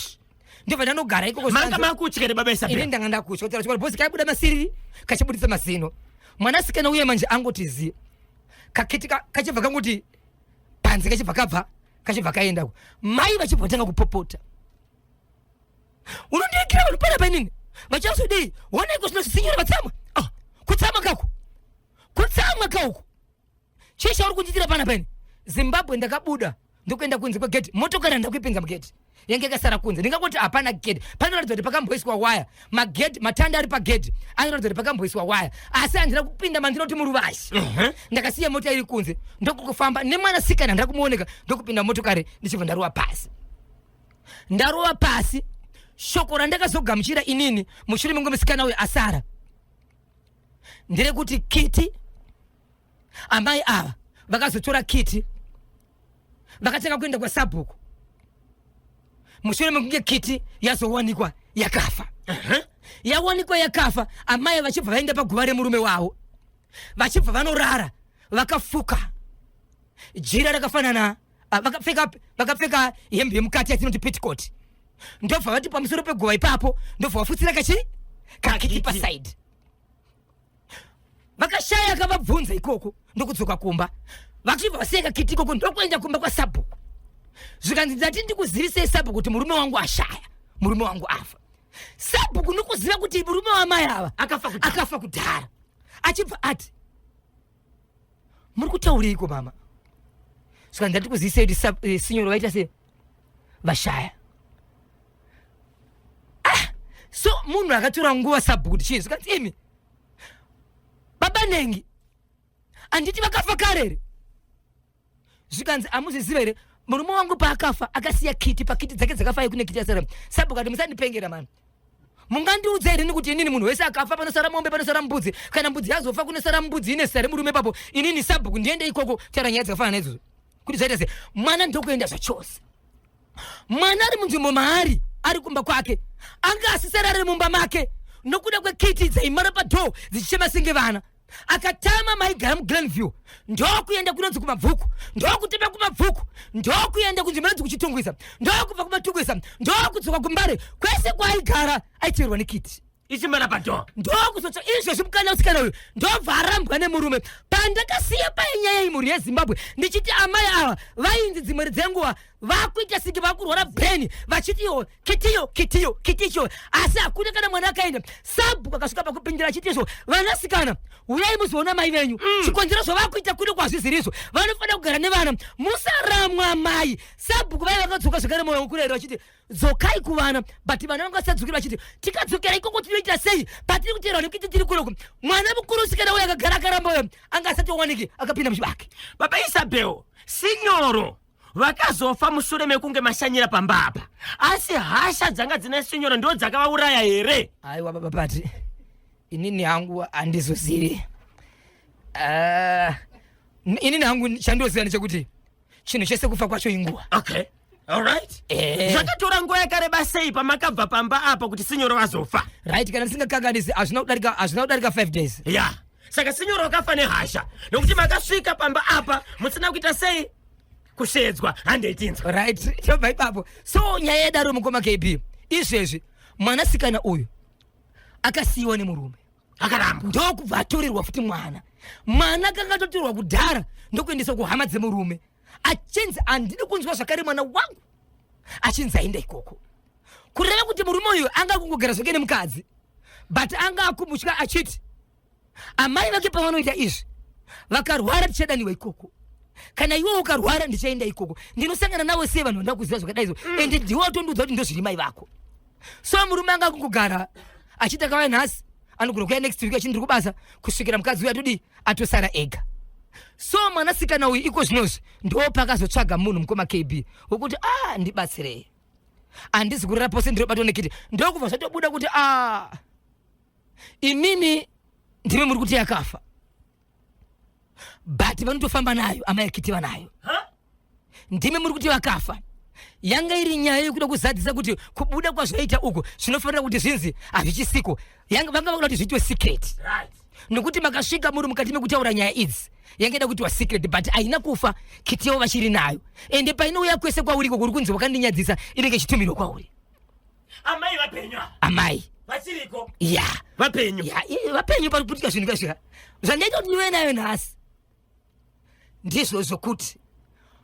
ndobva ndanogara ikoko. Manga makutya here baba Isabel? Ini ndanga ndakutya kutaura chokwadi bhozi kaibuda masiriri kachibudisa mazino. Mwanasikana uye manje angoti zi kakiti kachibva kangoti panze kachibva kabva kachibva kaendako. Mai vachibva vatanga kupopota, unondiigira vanhu panapa inini vachazodii? Wonaiko zvino zvisinyora vatsamwa. Ah, kutsamwa kako, kutsamwa kauku, chii chauri kundiitira panapa ini? Zimbabwe ndakabuda ndokuenda kunze kwegedhi, motokari handakuipinza mugedhi, yange yakasara kunze. Ndingangoti hapana gedhi, panoratidza kuti pakamboiswa waya. Magedhi matanda ari pagedhi anoratidza kuti pakamboiswa waya, asi handina kupinda mandinoti muruvashi. Ndakasiya mota iri kunze ndokukufamba nemwanasikana, handina kumuoneka, ndokupinda motokari ndichibva ndarova pasi. Ndarova pasi, shoko randakazogamuchira inini mushure menguva musikana uyu asara nderekuti kiti amai ava vakazotora kiti vakatanga kuenda kwasabhuku mushure mekunge kiti yazowanikwa yakafa. Yawanikwa yakafa, amai vachibva vaenda paguva remurume wavo, vachibva vanorara vakafuka jira rakafanana, vakapfeka hembe yemukati yatinoti petticoat, ndobva vati pamusoro peguva ipapo, ndobva vafutsira kachi kakiti pasaidi. Vakashaya akavabvunza ikoko, ndokudzoka kumba vachibva vasiya kakiti ikoko, ndokuenda kumba kwasabhuku. Zvikanzi, ndati ndikuzivisei sabhuku kuti murume wangu ashaya, murume wangu afa. Sabhuku nokuziva kuti murume wamai ava akafa kudhara, akafa kudhara, achibva ati, muri kutaureiko mama? Zvikanzi, ndati kuzivisei kuti sinyoro vaita sei, vashaya. Ah, so munhu akatora nguva sabhuku kuti chii? Zvikanzi, imi baba nengi handiti vakafa kare here? Zvikanzi, amuzviziva here, murume wangu paakafa akasiya kiti, pakiti dzake dzakafa kune kiti yasara. Sabhuku ati, musandipengera mani, mungandiudza here kuti inini munhu wese akafa panosara mombe, panosara mbudzi, kana mbudzi yazofa kunosara mbudzi ine zita remurume papo, inini sabhuku ndiende ikoko taura nyaya dzakafanana naidzodzo kuti zvaita sei? Mwana ndokuenda zvachose. Mwana ari munzvimbo maari, ari kumba kwake, anga asisarare mumba make nokuda kwekiti dzaimara padhoo dzichichema senge vana. Akatama maigara muGlenview, ndokuenda kunonzi kuMabvuku, ndokutema kuMabvuku, ndokuenda kunzvimbo inonzi kuChitungwiza, ndokubva kuMatungwiza ndokudzoka kuMbare. Kwese kwaaigara aiteerwa nekiti ichimara padhoo. Ndokuzotsva izvozvi mukana usikana uyu ndobva arambwa nemurume. Pandakasiya painyaya iyi, mhuri yeZimbabwe, ndichiti amai ava vainzi dzimwe dzenguva vakuita singe vakurwara brain, vachitiyo kitiyo kitiyo kiticho, asi hakuna kana mwana akaenda. Sabhuku akasvika pakupindira achiti izvo, vanasikana, uyai muzoona mai venyu. Chikonzero zvavakuita kuno kwazvizirizvo, vanofanira kugara nevana, musaramwa mai. Sabhuku vai vakadzoka zvakare mwoyo wokurayira vachiti dzokai kuvana, but vana vanga vasadzokeri, vachiti tikadzokera ikoko tinoita sei patiri kuteerwa nekuti tiri kunoko? Mwana mukuru sikana uyo akagara akaramba, uyo anga asati wawaniki akapinda muchibake. Baba Isabel, sinyoro vakazofa mushure mekunge mashanyira pamba apa, asi hasha dzanga dzina sinyoro ndo dzakavauraya here? Aiwa baba Pati, inini hangu handizozivi. Ah, inini hangu chandoziva ndechekuti chinhu chese kufa kwacho inguva. Okay, alright. Zvakatora nguva yakareba sei pamakabva pamba apa kuti sinyoro vazofa? Right, kana ndisingakanganisi hazvina kudarika 5 days. Ya, saka sinyoro vakafa nehasha nokuti makasvika pamba apa musina kuita sei, kushedzwa. Handeitinzwa. Right, tobva ipapo. So nyaya yadaro mukoma KB, izvezvi mwanasikana uyu akasiyiwa nemurume. Akaramba. Ndokubva atorerwa futi mwana. Mwana akanga atotorwa kudhara ndokuendeswa kuhama dzemurume, achinzi handidi kunzwa zvakare mwana wangu achinzi aenda ikoko. Kureva kuti murume uyu anga kungogara zvake nemukadzi, but anga akumutya achiti amai vake pavanoita izvi vakarwara tichadaniwa ikoko. Kana iwe ukarwara ndichaenda ikoko, ndinosangana navo sei vanhu vanoda kuziva zvakadai izvo? Ende ndiwe watondiudza kuti ndozviri mai vako. So murume anga akungogara achiti akauya nhasi anogona kuuya next week achiti ndiri kubasa, kusvikira mukadzi uyu atodii, atosara ega. So mwanasikana uyu iko zvinozvi ndo pakazotsvaga munhu mukoma KB wekuti a ndibatsirei, handisi kurara pose ndinobatwa nekiti. Ndokubva zvatobuda kuti a imimi ndimi muri kuti yakafa, but vanotofamba nayo amai kiti vanayo. Ndimi muri kuti vakafa. Yanga iri nyaya yekuda kuzadzisa kuti kubuda kwazvaita uku zvinofanira kuti zvinzi hazvichisiko. Vanga vakuda kuti zviitwe secret, nokuti makasvika muri mukati mekutaura nyaya idzi, yanga ida kuitwa secret, but haina kufa, kiti yavo vachiri nayo. Ende painouya kwese kwauri iko kuri kunzi wakandinyadzisa, inenge ichitumirwa kwauri. Amai vapenyu ava? Amai vachiriko? Ya. Vapenyu? Ya, vapenyu. Pari kuputika zvinhu kazvika zvandaita kuti ndive nayo nhasi ndizvo zvokuti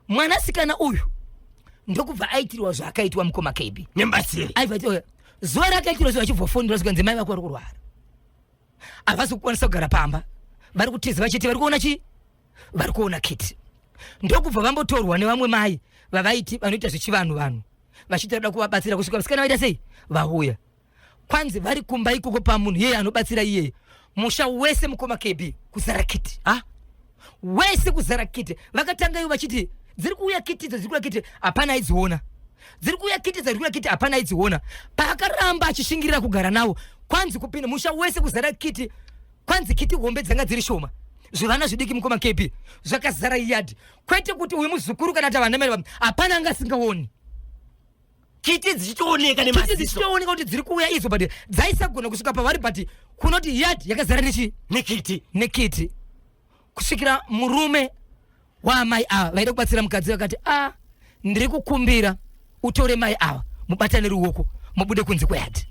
mwanasikana uyu ndokubva aitirwa zvaakaitwa mukoma KB nembatsiri. Aibva aitwa zuva rakaitirwa zvo, achibva zvikanzi mai vako vari kurwara, havasi kukwanisa kugara pamba, vari kutiza vachiti vari kuona chii, vari kuona kiti. Ndokubva vambotorwa nevamwe mai vavaiti vanoita zvechivanhu, vanhu vachiti vada kuvabatsira, kusvika vasikana vaita sei, vauya. Kwanzi vari kumba ikoko pamunhu iyeye anobatsira iyeye, musha wese mukoma KB kuzara kiti. Ha? Wese kuzara kiti. Vakatanga ivo vachiti dziri kuuya kiti idzo, dziri kuuya kiti, hapana aidziona. Dziri kuuya kiti, dziri kuuya kiti, hapana aidziona. Paakaramba achishingirira kugara navo, kwanzi kupinda musha wese kuzara kiti. Kwanzi kiti hombe dzanga dziri shoma, zvivana zvidiki mukoma KB zvakazara yadhi, kwete kuti uyu muzukuru kana kuti avana, hapana anga asingaoni. Kiti dzichitooneka kiti nemaziso. Dzichitooneka kuti dziri kuuya idzo, but dzaisagona kusvika pavari, but kunoti yadhi yakazara nechi nekiti. Nekiti, kusvikira murume waamai ava vaida kubatsira mukadzi vakati, a ndiri kukumbira utore mai ava mubatane ruoko mubude kunze kweyadhi.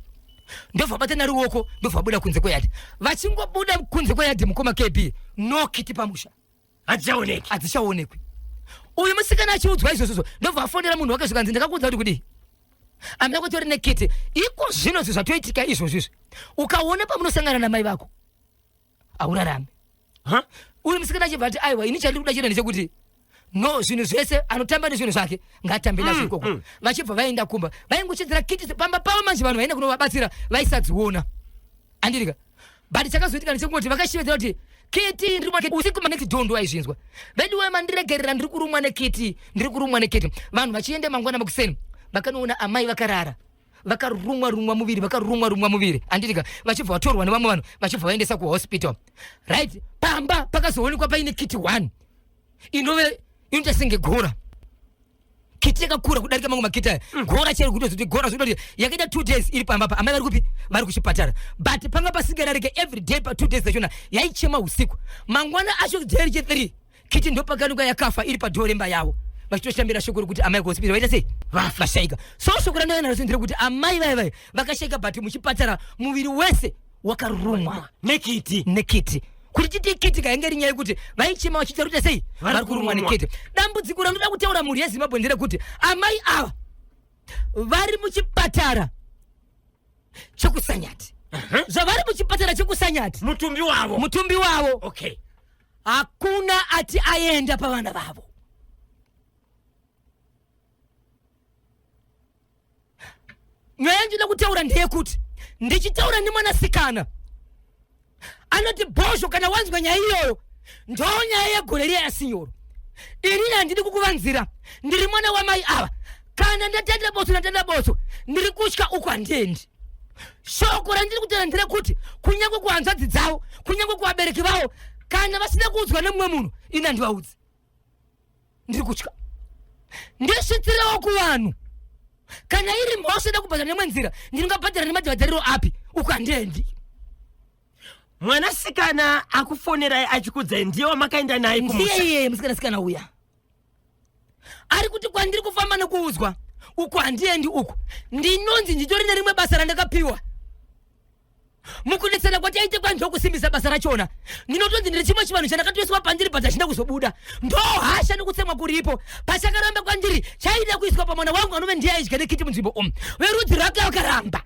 Ndobva batana ruoko, ndobva vabuda kunze kweyadhi. Vachingobuda kunze kweyadhi mukoma KB, no kiti pamusha. Hadzichaoneki. Hadzichaonekwi. Uyu musikana achiudzwa izvozvozvo, ndobva afonera munhu wake, zvikanzi ndakakuudza kuti kudii, amuna kutori nekiti. Iko zvino zvi zvatoitika izvozvo izvi, ukaona pamunosangana namai vako haurarami. Ha? Uyu musikana achibva ati, aiwa, ini chandiri kuda chete ndechekuti no zvinhu zvese anotamba nezvinhu zvake ngaatambe nazvo ikoko. Vachibva vaenda kumba, vaingochidzira kiti pamba pavo. Manje vanhu vaenda kunovabatsira vaisadziona, andirika? But chakazoitika ndechekungoti vakashevedzera kuti kiti ndiri kumwa usiku, manext door ndo aizvinzwa. Veduwe, mandiregerera, ndiri kurumwa nekiti, ndiri kurumwa nekiti. Vanhu vachienda mangwana makuseni, vakanoona amai vakarara vakarumwa rumwa muviri, vakarumwa rumwa muviri, anditika? Vachibva vatorwa nevamwe vanhu, vachibva vaendesa kuhospital. Right, pamba pakazoonekwa paine kiti 1 inove inoita senge gora, kiti yakakura kudarika mamwe makiti aya. Gora chairo, kutozoti gora, zvekutoti yakaita 2 days iri pamba pa amai vari kupi, vari kuchipatara, but panga pasingararike. Every day pa 2 days dzachona yaichema usiku. Mangwana acho day rechi 3, kiti ndopakanuka yakafa iri padhoo remba yavo, vachitoshambira shoko rekuti amai kuhospital vaita sei, vashaika. So shoko randauya naro nderekuti amai vaya vaya vakashaika, but muchipatara muviri wese wakarumwa nekiti. Nekiti. Kuti titi kiti kainge iri nyaya yekuti vaichema vachiita kuita sei, vari vari kurumwa kurumwa. nekiti. Dambudziko randoda kutaura mhuri yeZimbabwe nderekuti amai ava vari muchipatara chekuSanyati. Zvavari muchipatara chekuSanyati, mutumbi wavo, mutumbi wavo, hakuna ati aenda pavana vavo. Nyaya yandinoda kutaura ndeyekuti ndichitaura nemwanasikana anoti, Bhozho, kana wanzwa nyaya iyoyo, ndo nyaya yegore riya yasinyoro. Inini handidi kukuvanzira, ndiri mwana wamai ava. Kana ndatenda botso, ndatenda botso, ndiri kutya, uku handiendi. Shoko randiri kutaura nderekuti kunyange kuhanzvadzi dzavo, kunyange kuvabereki vavo, kana vasina kuudzwa nemumwe munhu, ini handivaudzi, ndiri kutya. Ndisvitsirewo kuvanhu, kana iri mhosva ida kubhadhara nemwe nzira, ndingabhadhara nemadhadhariro api? Uku handiendi. Mwanasikana akufonerai achikudzai ndiye wamakaenda naye ndiye kumusha? Iyeye musikana uya ari kuti kwandiri kufamba nekuudzwa, uku handiendi, uku ndinonzi nditori nerimwe basa randakapiwa. Mukunetsana kwataite kwandokusimbisa basa rachona, ndinotonzi ndiri chimwe chivanhu chandakatoiswa pandiri, but hachina kuzobuda. Ndo hasha nekutsemwa kuripo pachakaramba kwandiri, chaida kuiswa pamwana wangu anove ndiye aidya nekiti munzvimbo umu. Verudzi rwake vakaramba.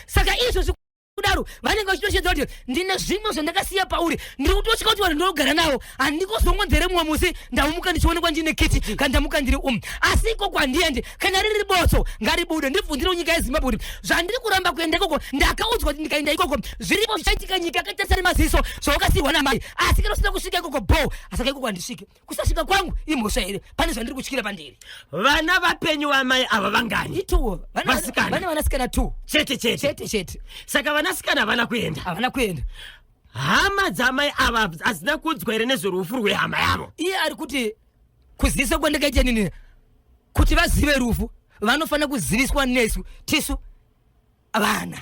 Saka izvozvi kudaro. vanasekuru vanenge vachitoshedza kuti ndine zvimwe zvandakasiya pauri, ndiri kutotya kuti vanhu ndinogara navo handikozongonzere mumwe musi ndaumuka ndichionekwa ndine kiti kana ndamuka ndiri umu, asi ikoko handiendi. Kana riri botso ngaribude, ndibvunzire kunyika yeZimbabwe kuti zvandiri kuramba kuenda ikoko, ndakaudzwa kuti ndikaenda ikoko zviripo zvichaitika nyika yakatarisa nemaziso zvawakasiyirwa namai. Asi kana usina kusvika ikoko bo, asaka ikoko handisvike. Kusasvika kwangu imhosva here? Pane zvandiri kutyira pandiri. Vana vapenyu vamai ava vangani? Ituwo. Vasikana. Vane vanasikana two. Chete chete. Chete chete. Saka vanasikana havana kuenda. Havana kuenda. Hama dzamai ava hadzina kuudzwa here nezverufu rwehama yavo? Iye ari kuti kuzivisa kwandakaita nini kuti vazive rufu vanofanira kuziviswa nesu tisu vana.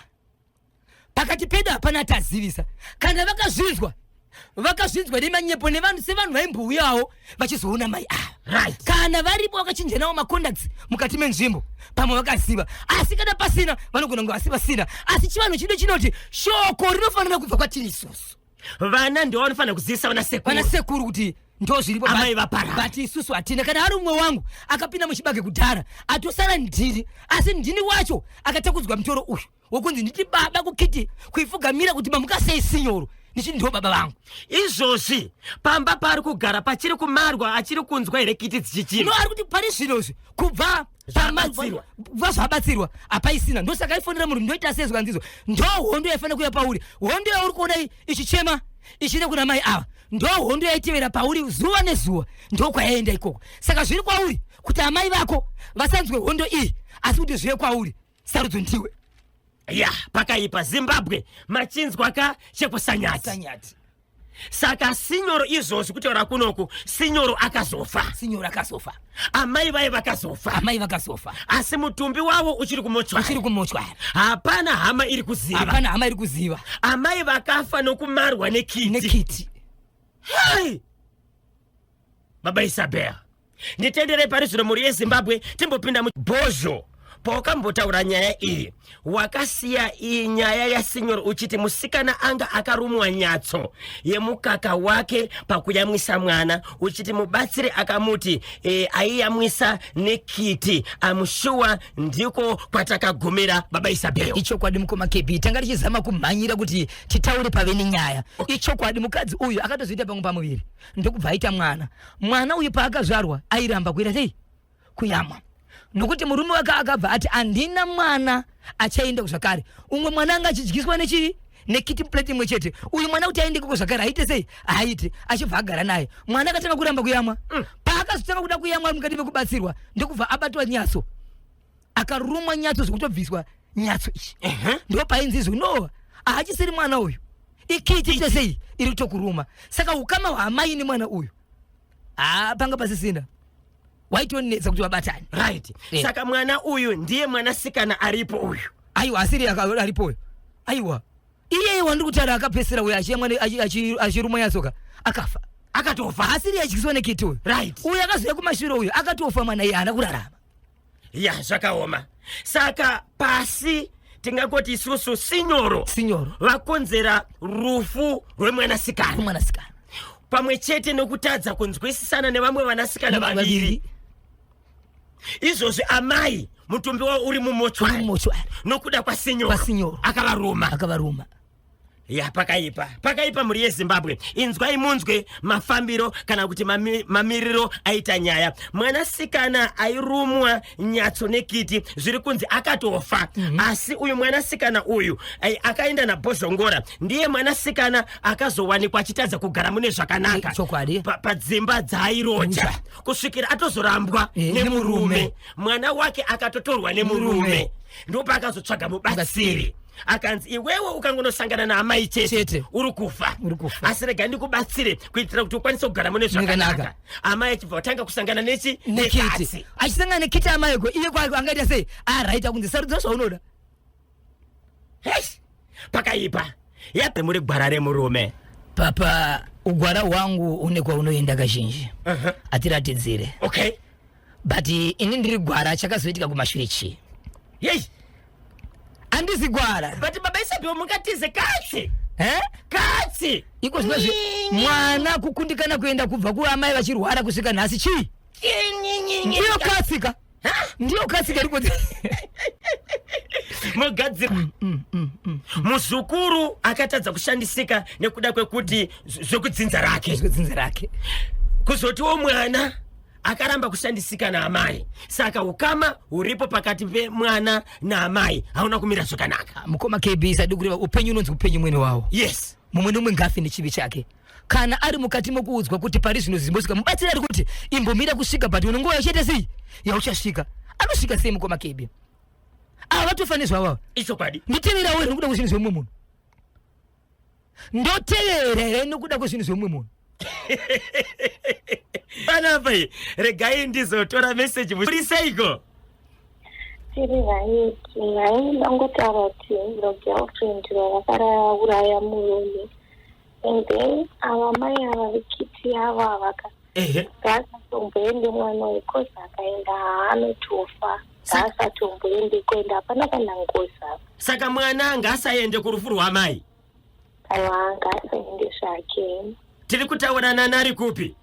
Pakati pedu hapana tazivisa. Kana vakazvinzwa, vakazvinzwa nemanyepo nevanhu sevanhu vaimbouyawo vachizoona mai ava. Kana varipo vakachinja nawo macontacts mukati menzvimbo, pamwe vakaziva. Asi kana pasina vanogona kunge vasi vasina. Asi chivanhu chido chinoti shoko rinofanira kubva kwatiri isusu. Vana ndivo vanofanira kuzivisa vana sekuru. Vana sekuru kuti ndo zviripo. Amai vaparara. But isusu hatina. Kana ari umwe wangu akapinda muchibage kudhara atosara ndini, asi ndini wacho akatakudzwa mutoro uyu wokunzi nditi baba kukiti kuifugamira kuti mamuka sei sinyoro, ndichiti ndiwo baba vangu. Izvozvi pamba paari kugara pachiri kumarwa, achiri kunzwa here kiti dzichichima? No, ari kuti pari zvino izvi kubva Zvabatsirwa. Kubva zvabatsirwa hapaisina. Ndosaka aifonera munhu ndoita sei zvikanzizo. Ndo hondo yaifanira kuuya pauri, hondo yauri kuona ichichema ichienda kuna mai ava, ndo hondo yaitevera pauri zuva nezuva, ndo kwayaenda ikoko. Saka zviri kwauri kuti amai vako vasanzwe hondo iyi, asi kuti zvive kwauri, sarudzo ndiwe. Ya, pakaipa. Zimbabwe, machinzwa ka chekusanyati. Sanyati. Saka sinyoro izvozvi kutaura kunoku, sinyoro akazofa. Sinyoro akazofa. Amai vaye vakazofa. Amai vakazofa. Asi mutumbi wavo uchiri kumochwari. Uchiri kumochwari. Hapana hama iri kuziva. Hapana hama iri kuziva. Amai vakafa nokumarwa nekiti. Nekiti. Hai! Baba Isabel, nditenderei pari zvino mhuri yeZimbabwe timbopinda mubhozho. Pawakambotaura nyaya iyi, wakasiya iyi nyaya yasinyoro uchiti musikana anga akarumwa nyatso yemukaka wake pakuyamwisa mwana, uchiti mubatsiri akamuti aiyamwisa nekiti. Amushuwa ndiko kwatakagumira, Baba Isabel. Ichokwadi mukoma KB, tanga tichizama kumhanyira kuti titaure pave nenyaya. Ichokwadi mukadzi uyu akatozoita pamwe pamuviri ndokubva aita mwana. Mwana uyu paakazvarwa airamba kuita sei? Kuyamwa. Nokuti murume wake akabva ati handina mwana achaenda kuzvakare. Umwe mwana anga achidyiswa nechii? Nekiti plate imwe chete. Uyu mwana kuti aende koko zvakare aite sei? Aite. Achibva agara naye. Mwana akatanga kuramba kuyamwa. Paakazotanga kuda kuyamwa mukati mekubatsirwa ndokubva abatwa nyatso. Akarumwa nyatso zvekutobviswa nyatso ichi. Ndo painzi izvo, no, haachisiri mwana uyu. Ikiti ite sei iri kutokuruma. Saka ukama hwaamai nemwana uyu panga pasisina, waitonetsa kuti vabatane. Saka mwana uyu ndiye mwanasikana aripo uyu? Aiwa, asiri aripo uyu. Aiwa, iyeye wandiri kutaura akapesera uyu achiyamwa achirumwa nyatsoka akafa. Akatofa. Asiri achityiswa nekiti uyu. Uyu akazouya kumashure uyu akatofa, mwana iye haana kurarama. Ya, zvakaoma. Saka pasi tingangoti isusu sinyoro Sinyoro vakonzera rufu rwemwanasikana mwanasikana pamwe chete nokutadza kunzwisisana nevamwe vanasikana vaviri. Izvozvi amai mutumbi wavo uri mumochwari mumochwari nokuda kwasinyoro Kwasinyoro. akavaruma. Akavaruma. Ya, pakaipa, pakaipa. Mhuri yeZimbabwe, inzwai munzwe mafambiro kana kuti mamiriro aita nyaya. Mwanasikana airumwa nyatso nekiti zviri kunzi akatofa. Asi uyu mwanasikana uyu akaenda naBhozhongora ndiye mwanasikana akazowanikwa achitadza kugara mune zvakanaka Chokwadi. Padzimba dzaairoja Ruja. kusvikira atozorambwa nemurume. Nemurume. Mwana wake akatotorwa nemurume. Murume. Ndopaakazotsvaga mubatsiri, akanzi iwewe ukangonosangana naamai chete, Chete. uri kufa. Uri kufa. Asi rega ndikubatsire kuitira kuti ukwanise kugara mune zvakanaka. Zvakanaka. Amai achibva vatanga kusangana nechi nekiti. Nekatsi. Achisangana nekiti amaiko iye kwake angaita sei? Araita kunzi sarudza zvaunoda. Heish, pakaipa. Yape muri gwara remurume. Papa, ugwara hwangu une kwaunoenda kazhinji, atiratidzire. But ini ndiri gwara, chakazoitika kumashure chii? Yei. Handisi gwara. But Baba Isabel, mungatize katsi. Eh? Katsi. Iko zvinozvi mwana kukundikana kuenda kubva kuamai vachirwara kusvika nhasi chii? Ndiyo katsika, ndiyo katsika iri kuti Mogadzira muzukuru akatadza kushandisika nekuda kwekuti zvekudzinza rake. Zvekudzinza rake. Kuzotiwo mwana akaramba kushandisika naamai, saka ukama huripo pakati pemwana naamai hauna kumira zvakanaka. Mukoma KB, sadi kureva upenyu unonzi upenyu mwene wawo. Yes. Mumwe nomumwe ngafe nechivi chake. Kana ari mukati mokuudzwa kuti pari zvino zimbosvika, mubatsiri ari kuti imbomira kusvika, but une nguva yachaita sei yauchasvika. Anosvika sei mukoma KB? Ava vatofa nezvavo. Ichokwadi. Ndoteverawo here nokuda kwezvinhu zvemumwe munhu? Ndotevera here nokuda kwezvinhu zvemumwe munhu? Panapa iyi, regai ndizotora meseji. Muri seiko? Tiri right. Nhai, ndangotaura kuti ndo girlfriend vavakarauraya murume, and then ava mai ava vekiti avo avaka ngaasatomboende mwana uyu, cause akaenda haanotofa. Ngaasatomboende kuenda, hapana kana ngozi apa. Saka mwana ngaasaende kurufu rwamai? Aiwa, ngaasaende zvake. Tiri kutaura nani, ari kupi?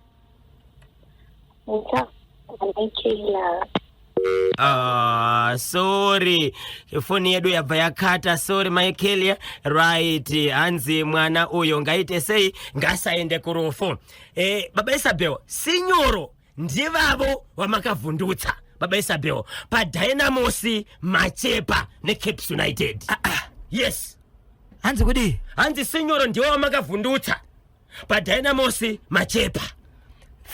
Muchaanaikeila. Ah, sorry, foni yedu yabva yakata. Sorry, Michaelia. Right, hanzi mwana uyo ngaite sei? Ngasaende kurufu. Baba Isabel, sinyoro ndivavo vamakavhundutsa, baba Isabel, paDynamos Machepa neCaps United. Ah, ah. Yes. Hanzi kudii? Hanzi sinyoro ndivo vamakavhundutsa paDynamos Machepa.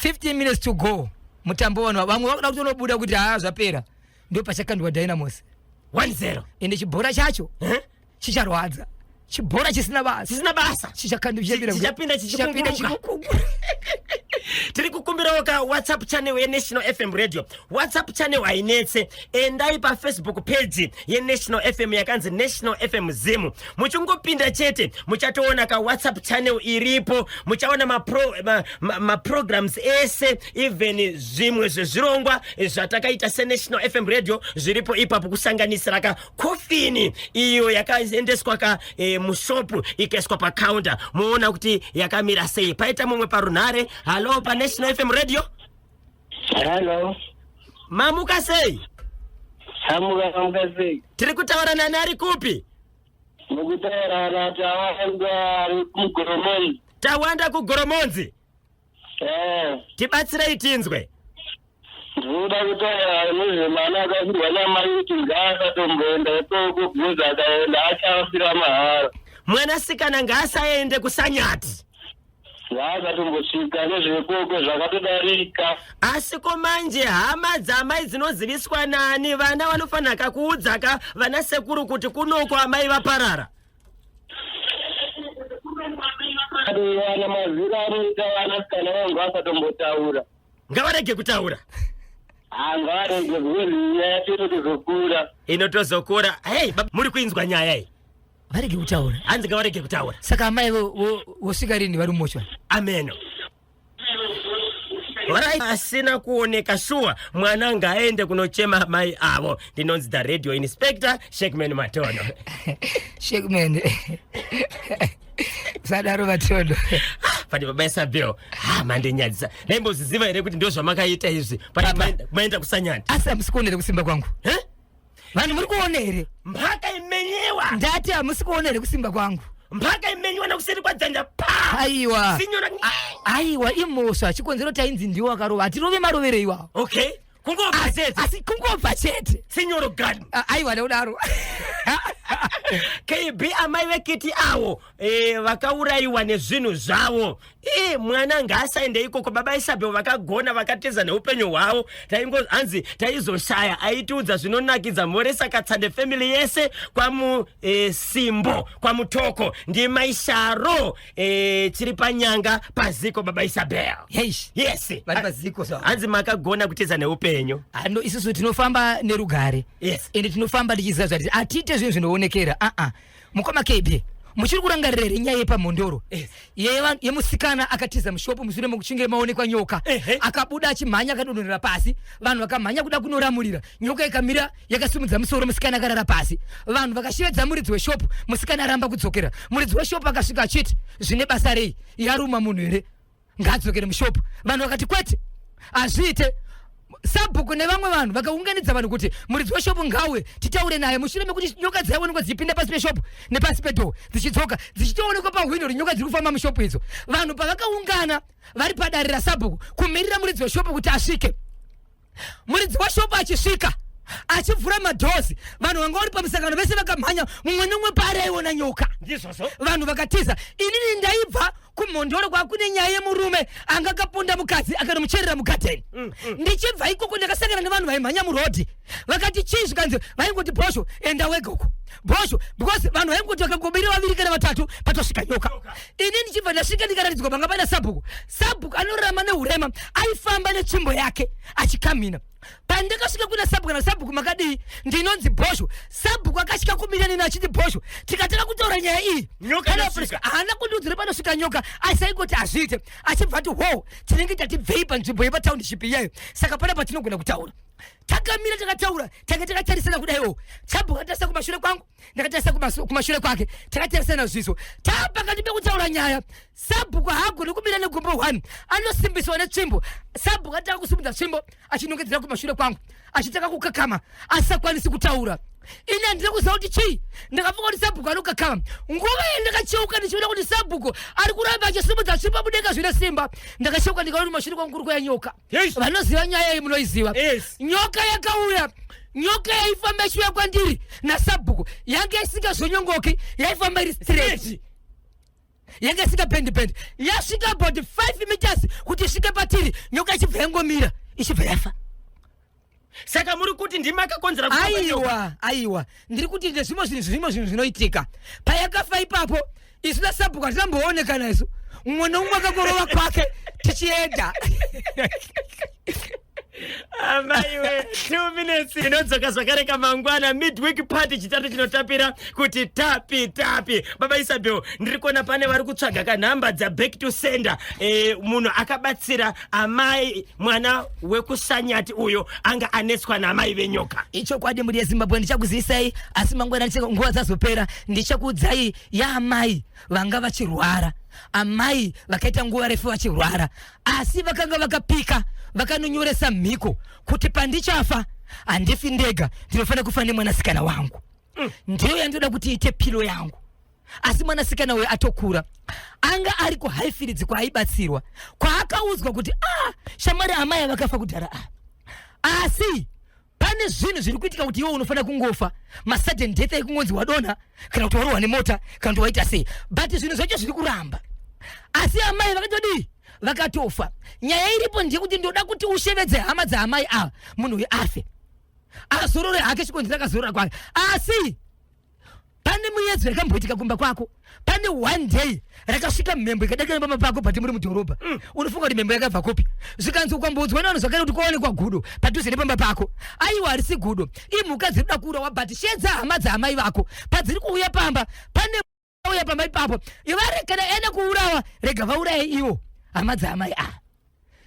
15 minutes to go, mutambo vanhu vamwe vakuda kutonobuda kuti haa, zvapera, ndo pachakandwa Dynamos. 1-0. Ende chibhora chacho Eh? chicharwadza, chibhora chisina basa. Chisina basa. Chichapinda. Chichapinda. Chichapinda. Chichikunguruka. Tiri kukumbirawo ka WhatsApp channel yeNational FM Radio. WhatsApp channel hainetse. Endai paFacebook page yeNational FM yakanzi National FM Zim. Muchingopinda chete muchatoona ka WhatsApp channel iripo. Muchaona maprograms ma ese, even zvimwe zvezvirongwa zvatakaita seNational FM Radio zviripo ipapo, kusanganisira ka kofini iyo yakaendeswa ka mushopu ikaiswa pacounter, muona kuti yakamira sei. Paita mumwe parunhare. Hallo, paNational FM Radio. Hello. Mamuka sei? Hamuka, mamuka sei? Tiri kutaura nani, ari kupi? Mukutaura naTawanda ari kuGoromonzi. Tawanda kuGoromonzi. Eh, Tibatsirei tinzwe. Ndinoda kutaura nezvemwana akafirwa namai kuti ngaasatomboenda ikoko, bvunza akaenda achafira mahara. Mwanasikana ngaasaende kuSanyati. Ngaasatombosvika nezvekoko, zvakatodarika. Asi ko manje hama dzamai dzinoziviswa nani? Vana vanofanira kakuudza ka vana sekuru kuti kunoko amai vaparara. Vana mazira anoita vanasikana vangu asatombotaura. Ngavarege kutaura. Hangavarege, because nyaya yacho inotozokura. Inotozokura. Hei, muri kuinzwa nyaya iyi? Varege kutaura. Hanzi ngavarege kutaura. Saka amai vosvika rini vari mumochwa? Ameno. Right, asina kuoneka shuwa, mwana ngaende kunochema mai avo. Ndinonzi the radio inspector Shekman Matono. Shekman, sadaro Vatono. Pane baba Isabel, ha, mandinyadzisa. Ndaimbozviziva here kuti ndo zvamakaita izvi? Baba. Maenda kuSanyati. Asi hamusi kuona here kusimba kwangu? Eh? Vanhu, muri kuona here? Mhaka imenyewa. Ndati hamusi kuona here kusimba kwangu? Mhaka imenyewa nakuseri kwadzanja pa. Aiwa. Sinyora. Aiwa, imhosva. Chikonzero tainzi ndiwo akarova, hatirove marovero iwawo. Okay, kungobva chete. Asi kungobva chete. Sinyoro gani. Aiwa, nekudaro. KB, amai vekiti avo vakaurayiwa nezvinhu zvavo. Mwana ngaasaende ikoko. Baba Isabel vakagona, vakateza neupenyu hwavo. Taingo hanzi taizoshaya aitiudza zvinonakidza. Moresa Katsande family yese kwamu Simbo kwaMutoko, ndiMaisharo chiri panyanga paziko. Baba Isabel. Heish. Yes. Vari paziko zvavo. Hanzi makagona kuteza neupenyu. Ano isusu tinofamba nerugare. Ende tinofamba tichiziva zvati hatiite zvinhu zvinoonekera. Aa, mukoma KB, muchiri kurangarira here nyaya yepaMhondoro? Yes. Yemusikana akatiza mushopu mushure mekuchinge maonekwa nyoka? Akabuda achimhanya, akadonhorera pasi, vanhu vakamhanya kuda kunoramurira, nyoka ikamira yakasimudza musoro, musikana akarara pasi. Vanhu vakashevedza muridzi weshopu, musikana aramba kudzokera. Muridzi weshopu akasvika achiti, "Zvine basa rei? Yaruma munhu here? Ngaadzokere mushopu." Vanhu vakati, "Kwete, hazviite." Sabhuku nevamwe vanhu vakaunganidza vanhu kuti muridzi weshopu ngauye titaure naye mushure mekuti nyoka dzaionekwa dzichipinda pasi peshopu nepasi pedhoo dzichidzoka dzichitoonekwa pahwindo kuti nyoka dziri kufamba mushopu idzo. Vanhu pavakaungana vari padare rasabhuku kumirira muridzi weshopu kuti asvike, muridzi weshopu achisvika achivhura madhozi, vanhu vanga vari pamusangano vese vakamhanya, mumwe nemumwe paari aiona nyoka. Ndizvozvo. Vanhu vakatiza. Inini ndaibva kuMhondoro kwakune nyaya yemurume anga akaponda mukadzi akanomucherera mugadheni. Ndichibva ikoko ndakasangana nevanhu vaimhanya murodhi, vakati chii? Zvikanzi vaingoti, "Bhosho, enda wega uko, Bhosho," because vanhu vaingoti vakangobira vaviri kana vatatu patosvika nyoka. Ini ndichibva ndasvika ndikaratidzwa panga paina sabhuku. Sabhuku anorarama neurema, aifamba netsvimbo yake achikamhina. Pandakasvika kuna sabhuku, kana, "Sabhuku, makadii? Ndinonzi Bhosho." Sabhuku akasvika kumira neni achiti, "Bhosho," tikatanga kutaura nyaya iyi. Nyoka inosvika. Haana kundiudzira panosvika nyoka, asi aingoti hazviite, achibva ati, "Ho, tinenge tatibvei panzvimbo yepatownship iyayo, saka pana patinogona kutaura." Takamira takataura, tange takatarisana kudaiwo. Sabhuku akatarisa kumashure kwangu, ndakatarisa kumashure kwake, takatarisana zviso. Taapakati pekutaura nyaya, sabhuku haagoni kumira negumbo 1, anosimbiswa netsvimbo. Sabhuku atanga kusimudza tsvimbo achinongedzera kumashure kwangu, achitanga kukakama, asisakwanisi kutaura. Ini handina kuziva kuti chii. Ndakafunga kuti sabhuku anokakama. Nguva yandakacheuka ndichiona kuti sabhuku ari kuramba achisimudza tsvimbo mudenga zvine simba, ndakacheuka ndikaona kuti mashure kwangu kuri kuya nyoka. Vanoziva nyaya iyi munoiziva. Nyoka yakauya, nyoka yaifamba ichiuya kwandiri nasabhuku, yange isingazonyongoki, yaifamba iri straight, yanga isingapendi pendi. Yasvika about 5 meters kuti isvike patiri, nyoka ichibva yangomira, ichibva yafa. Saka muri kuti ndimi akakonzera kufa kwenyoka? Aiwa, aiwa, ndiri kuti ndezvimwe zvinhu, zvimwe zvinhu zvinoitika. Payakafa ipapo, isu nasabhuku hatinamboonekana isu, mumwe nomumwe akangorova kwake tichienda. Amaiwe, 2 minutes inodzoka zvakare kamangwana, midweek party, Chitatu chinotapira kuti tapi tapi. Baba Isabel, ndiri kuona pane vari kutsvaga kanhamba dzaback to sender, munhu akabatsira amai mwana wekuSanyati uyo anga anetswa naamai venyoka. Ichokwadi, mhuri yeZimbabwe, ndichakuzivisai, asi mangwana nguva dzazopera ndichakuudzai yaamai vanga vachirwara, amai vakaita nguva refu vachirwara, asi vakanga vakapika, vakanonyoresa mhiko kuti pandichafa handifi ndega, ndinofanira kufa nemwanasikana wangu. Ndiyo yandinoda kuti iite pillow yangu. Asi mwanasikana uyo atokura, anga ari kuHighfields kwaaibatsirwa, kwaakaudzwa kuti, "Ah, shamwari, amai vakafa kudhara, ah, asi pane zvinhu zviri kuitika kuti iwe unofanira kungofa masudden death aikungonzi wadonha kana kuti warohwa nemota kana kuti waita sei, but zvinhu zvacho zviri kuramba." Asi amai vakatodii? Vakatofa. Nyaya iripo ndeyekuti ndoda kuti ushevedze hama dzaamai ava, munhu uyu afe azorore hake, chikonzero akazorora kwake. Asi pane muedzo yakamboitika kumba kwako, pane one day rakasvika mhembo ikadakira pamba pako, but muri mudhorobha. Unofunga kuti mhembo yakabva kupi? Zvikanzi ukambodzwa nevanhu zvakare kuti kwaonekwa gudo padhuze nepamba pako. Aiwa, harisi gudo, imhuka dziri kuda kuurawa, but shedza hama dzaamai vako padziri kuuya pamba. Pane uya pamba ipapo, ivarekana ene kuurawa, rega vauraye ivo hama dzaamai ava.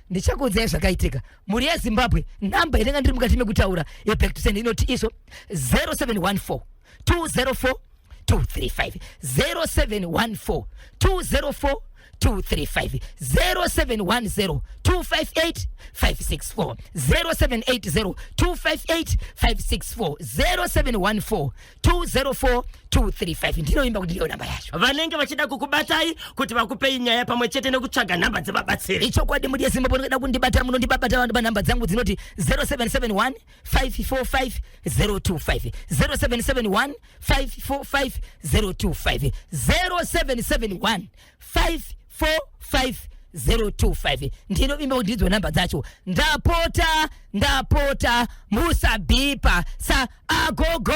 Ndichakuudzai zvakaitika, mhuri yeZimbabwe. Nhamba inenge ndiri mukati mekutaura yeback to send inoti iso 0714 204 235, 0714 204 235, 0710 258 564, 0780 258 564, 0714 204 235. Ndinoimba kuti ndiyo namba yacho. Vanenge vachida kukubatai kuti vakupei nyaya pamwe chete nekutsvaga nhamba dzevabatsiri. Ichokwadi, mhuri yeZimbabwe, unoda kundibata munondibabata panhamba dzangu dzinoti 0771 545 025, 0771 545 025, 0771 545 025. Ndinovimba kuti ndidzo nhamba dzacho. Ndapota, ndapota, musabhipa sa agogo.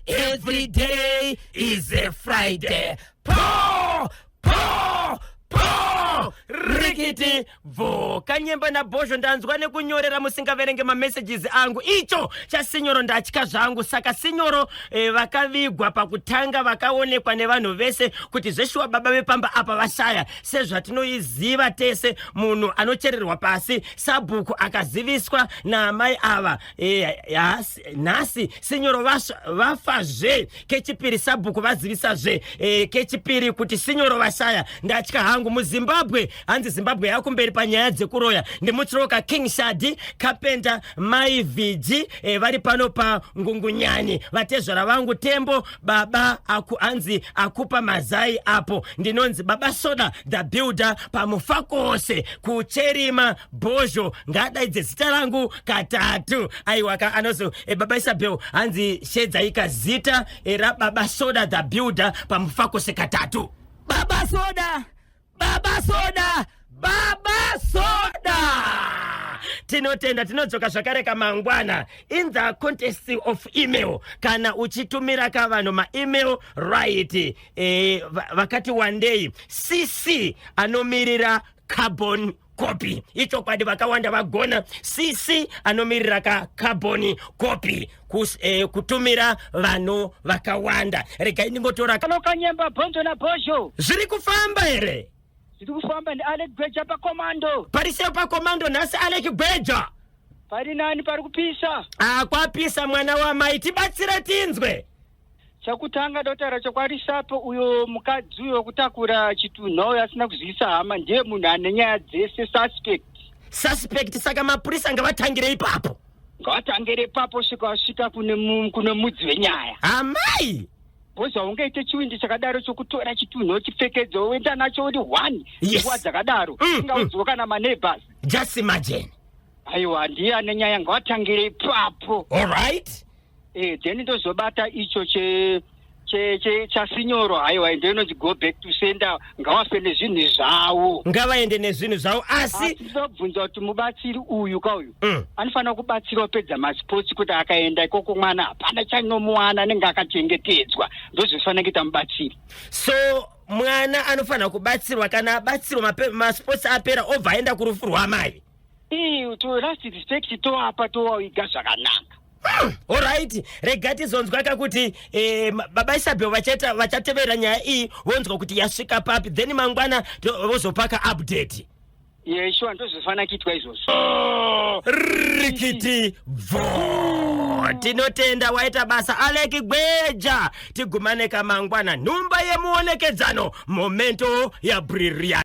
Every day is a Friday. Po po po, rikiti bvo kanyemba naBhozho. Ndanzwa nekunyorera musingaverenge mamessages angu. Icho chasinyoro ndatya zvangu. Saka sinyoro vakavigwa pakutanga, vakaonekwa nevanhu vese kuti zveshuwa baba vepamba apa vashaya. Sezvatinoiziva tese, munhu anochererwa pasi, sabhuku akaziviswa naamai ava. Nhasi sinyoro vafazve kechipiri, sabhuku vazivisazve kechipiri kuti sinyoro vashaya. Ndatya hangu muZimbabwe. Hanzi Zimbabwe yakumberi panyaya dzekuroya. Ndimutsiroka King Shadi, Carpenter, Mai Viji e, vari pano paNgungunyani. Vatezvara vangu Tembo, baba aku, hanzi akupa mazai apo. Ndinonzi Baba Soda the Builder paMufakose kuCherima Bhozho. Ngadaidze zita rangu katatu. Aiwa ka anozo e, Baba Isabel hanzi shedzaika zita e, raBaba Soda the Builder paMufakose katatu. Baba Soda, Baba Soda, Baba Soda. Tinotenda, tinodzoka zvakare kamangwana. In the contest of email, kana uchitumira kavanhu maemail, right, e, vakati wandei cc anomirira carbon copy. Ichokwadi, vakawanda vagona. Cc anomirira ka carbon copy kutumira vanhu vakawanda. Regai ndingotora Pano Kanyemba, Bhonzo naBhozho. Zviri kufamba here? Zviri kufamba, ndiAlec Gweja paCommando. Pariseo paCommando nhasi, Alec Gweja? Pari nani, pari kupisa. Akwapisa, mwana wamai, tibatsire tinzwe. Chakutanga dotaura chokwadi, sapo uyo mukadzi uyo wekutakura chitunha uyo asina kuzivisa hama ndiye munhu ane nyaya dzese, suspect. Suspect, saka mapurisa ngavatangire ipapo. Ngavatangire ipapo svika vasvika kune mudzi wenyaya. Amai. Bhozi, haungaite chiwindi chakadaro chokutora chitunha uchipfekedza woenda nacho uri one nguva dzakadaro singaudziwo kana maneighbors. Just imagine. Aiwa, ndiye ane nyaya, ngavatangire ipapo. Alright. Then ndozobata icho che che che chasinyoro. Haiwa, ndo inonzi go back to sender, ngawafe nezvinhu zvavo. Ngavaende nezvinhu zvavo, asi Asi ndinobvunza kuti mubatsiri uyu kauyu anofanira kubatsira kupedza masports, kuti akaenda ikoko mwana hapana chanomuwana, anenge akachengetedzwa. Ndozvinofanira kuita mubatsiri. So mwana anofanira kubatsirwa, kana abatsirwa masports apera, obva aenda kurufu rwamai. Ii, to last respect toapa, towaviga zvakanaka. Alright, rega tizonzwa kakuti Baba Isabel vachaita vachatevera nyaya iyi, vonzwa kuti yasvika papi, then mangwana vozopaka update. Yeshuwa, ndozvofanira kuitwa izvozvo. Rikiti bvo, tinotenda, waita basa Aleki Gweja. Tigumane kamangwana, nhumba yemuonekedzano, momento ya brilliant.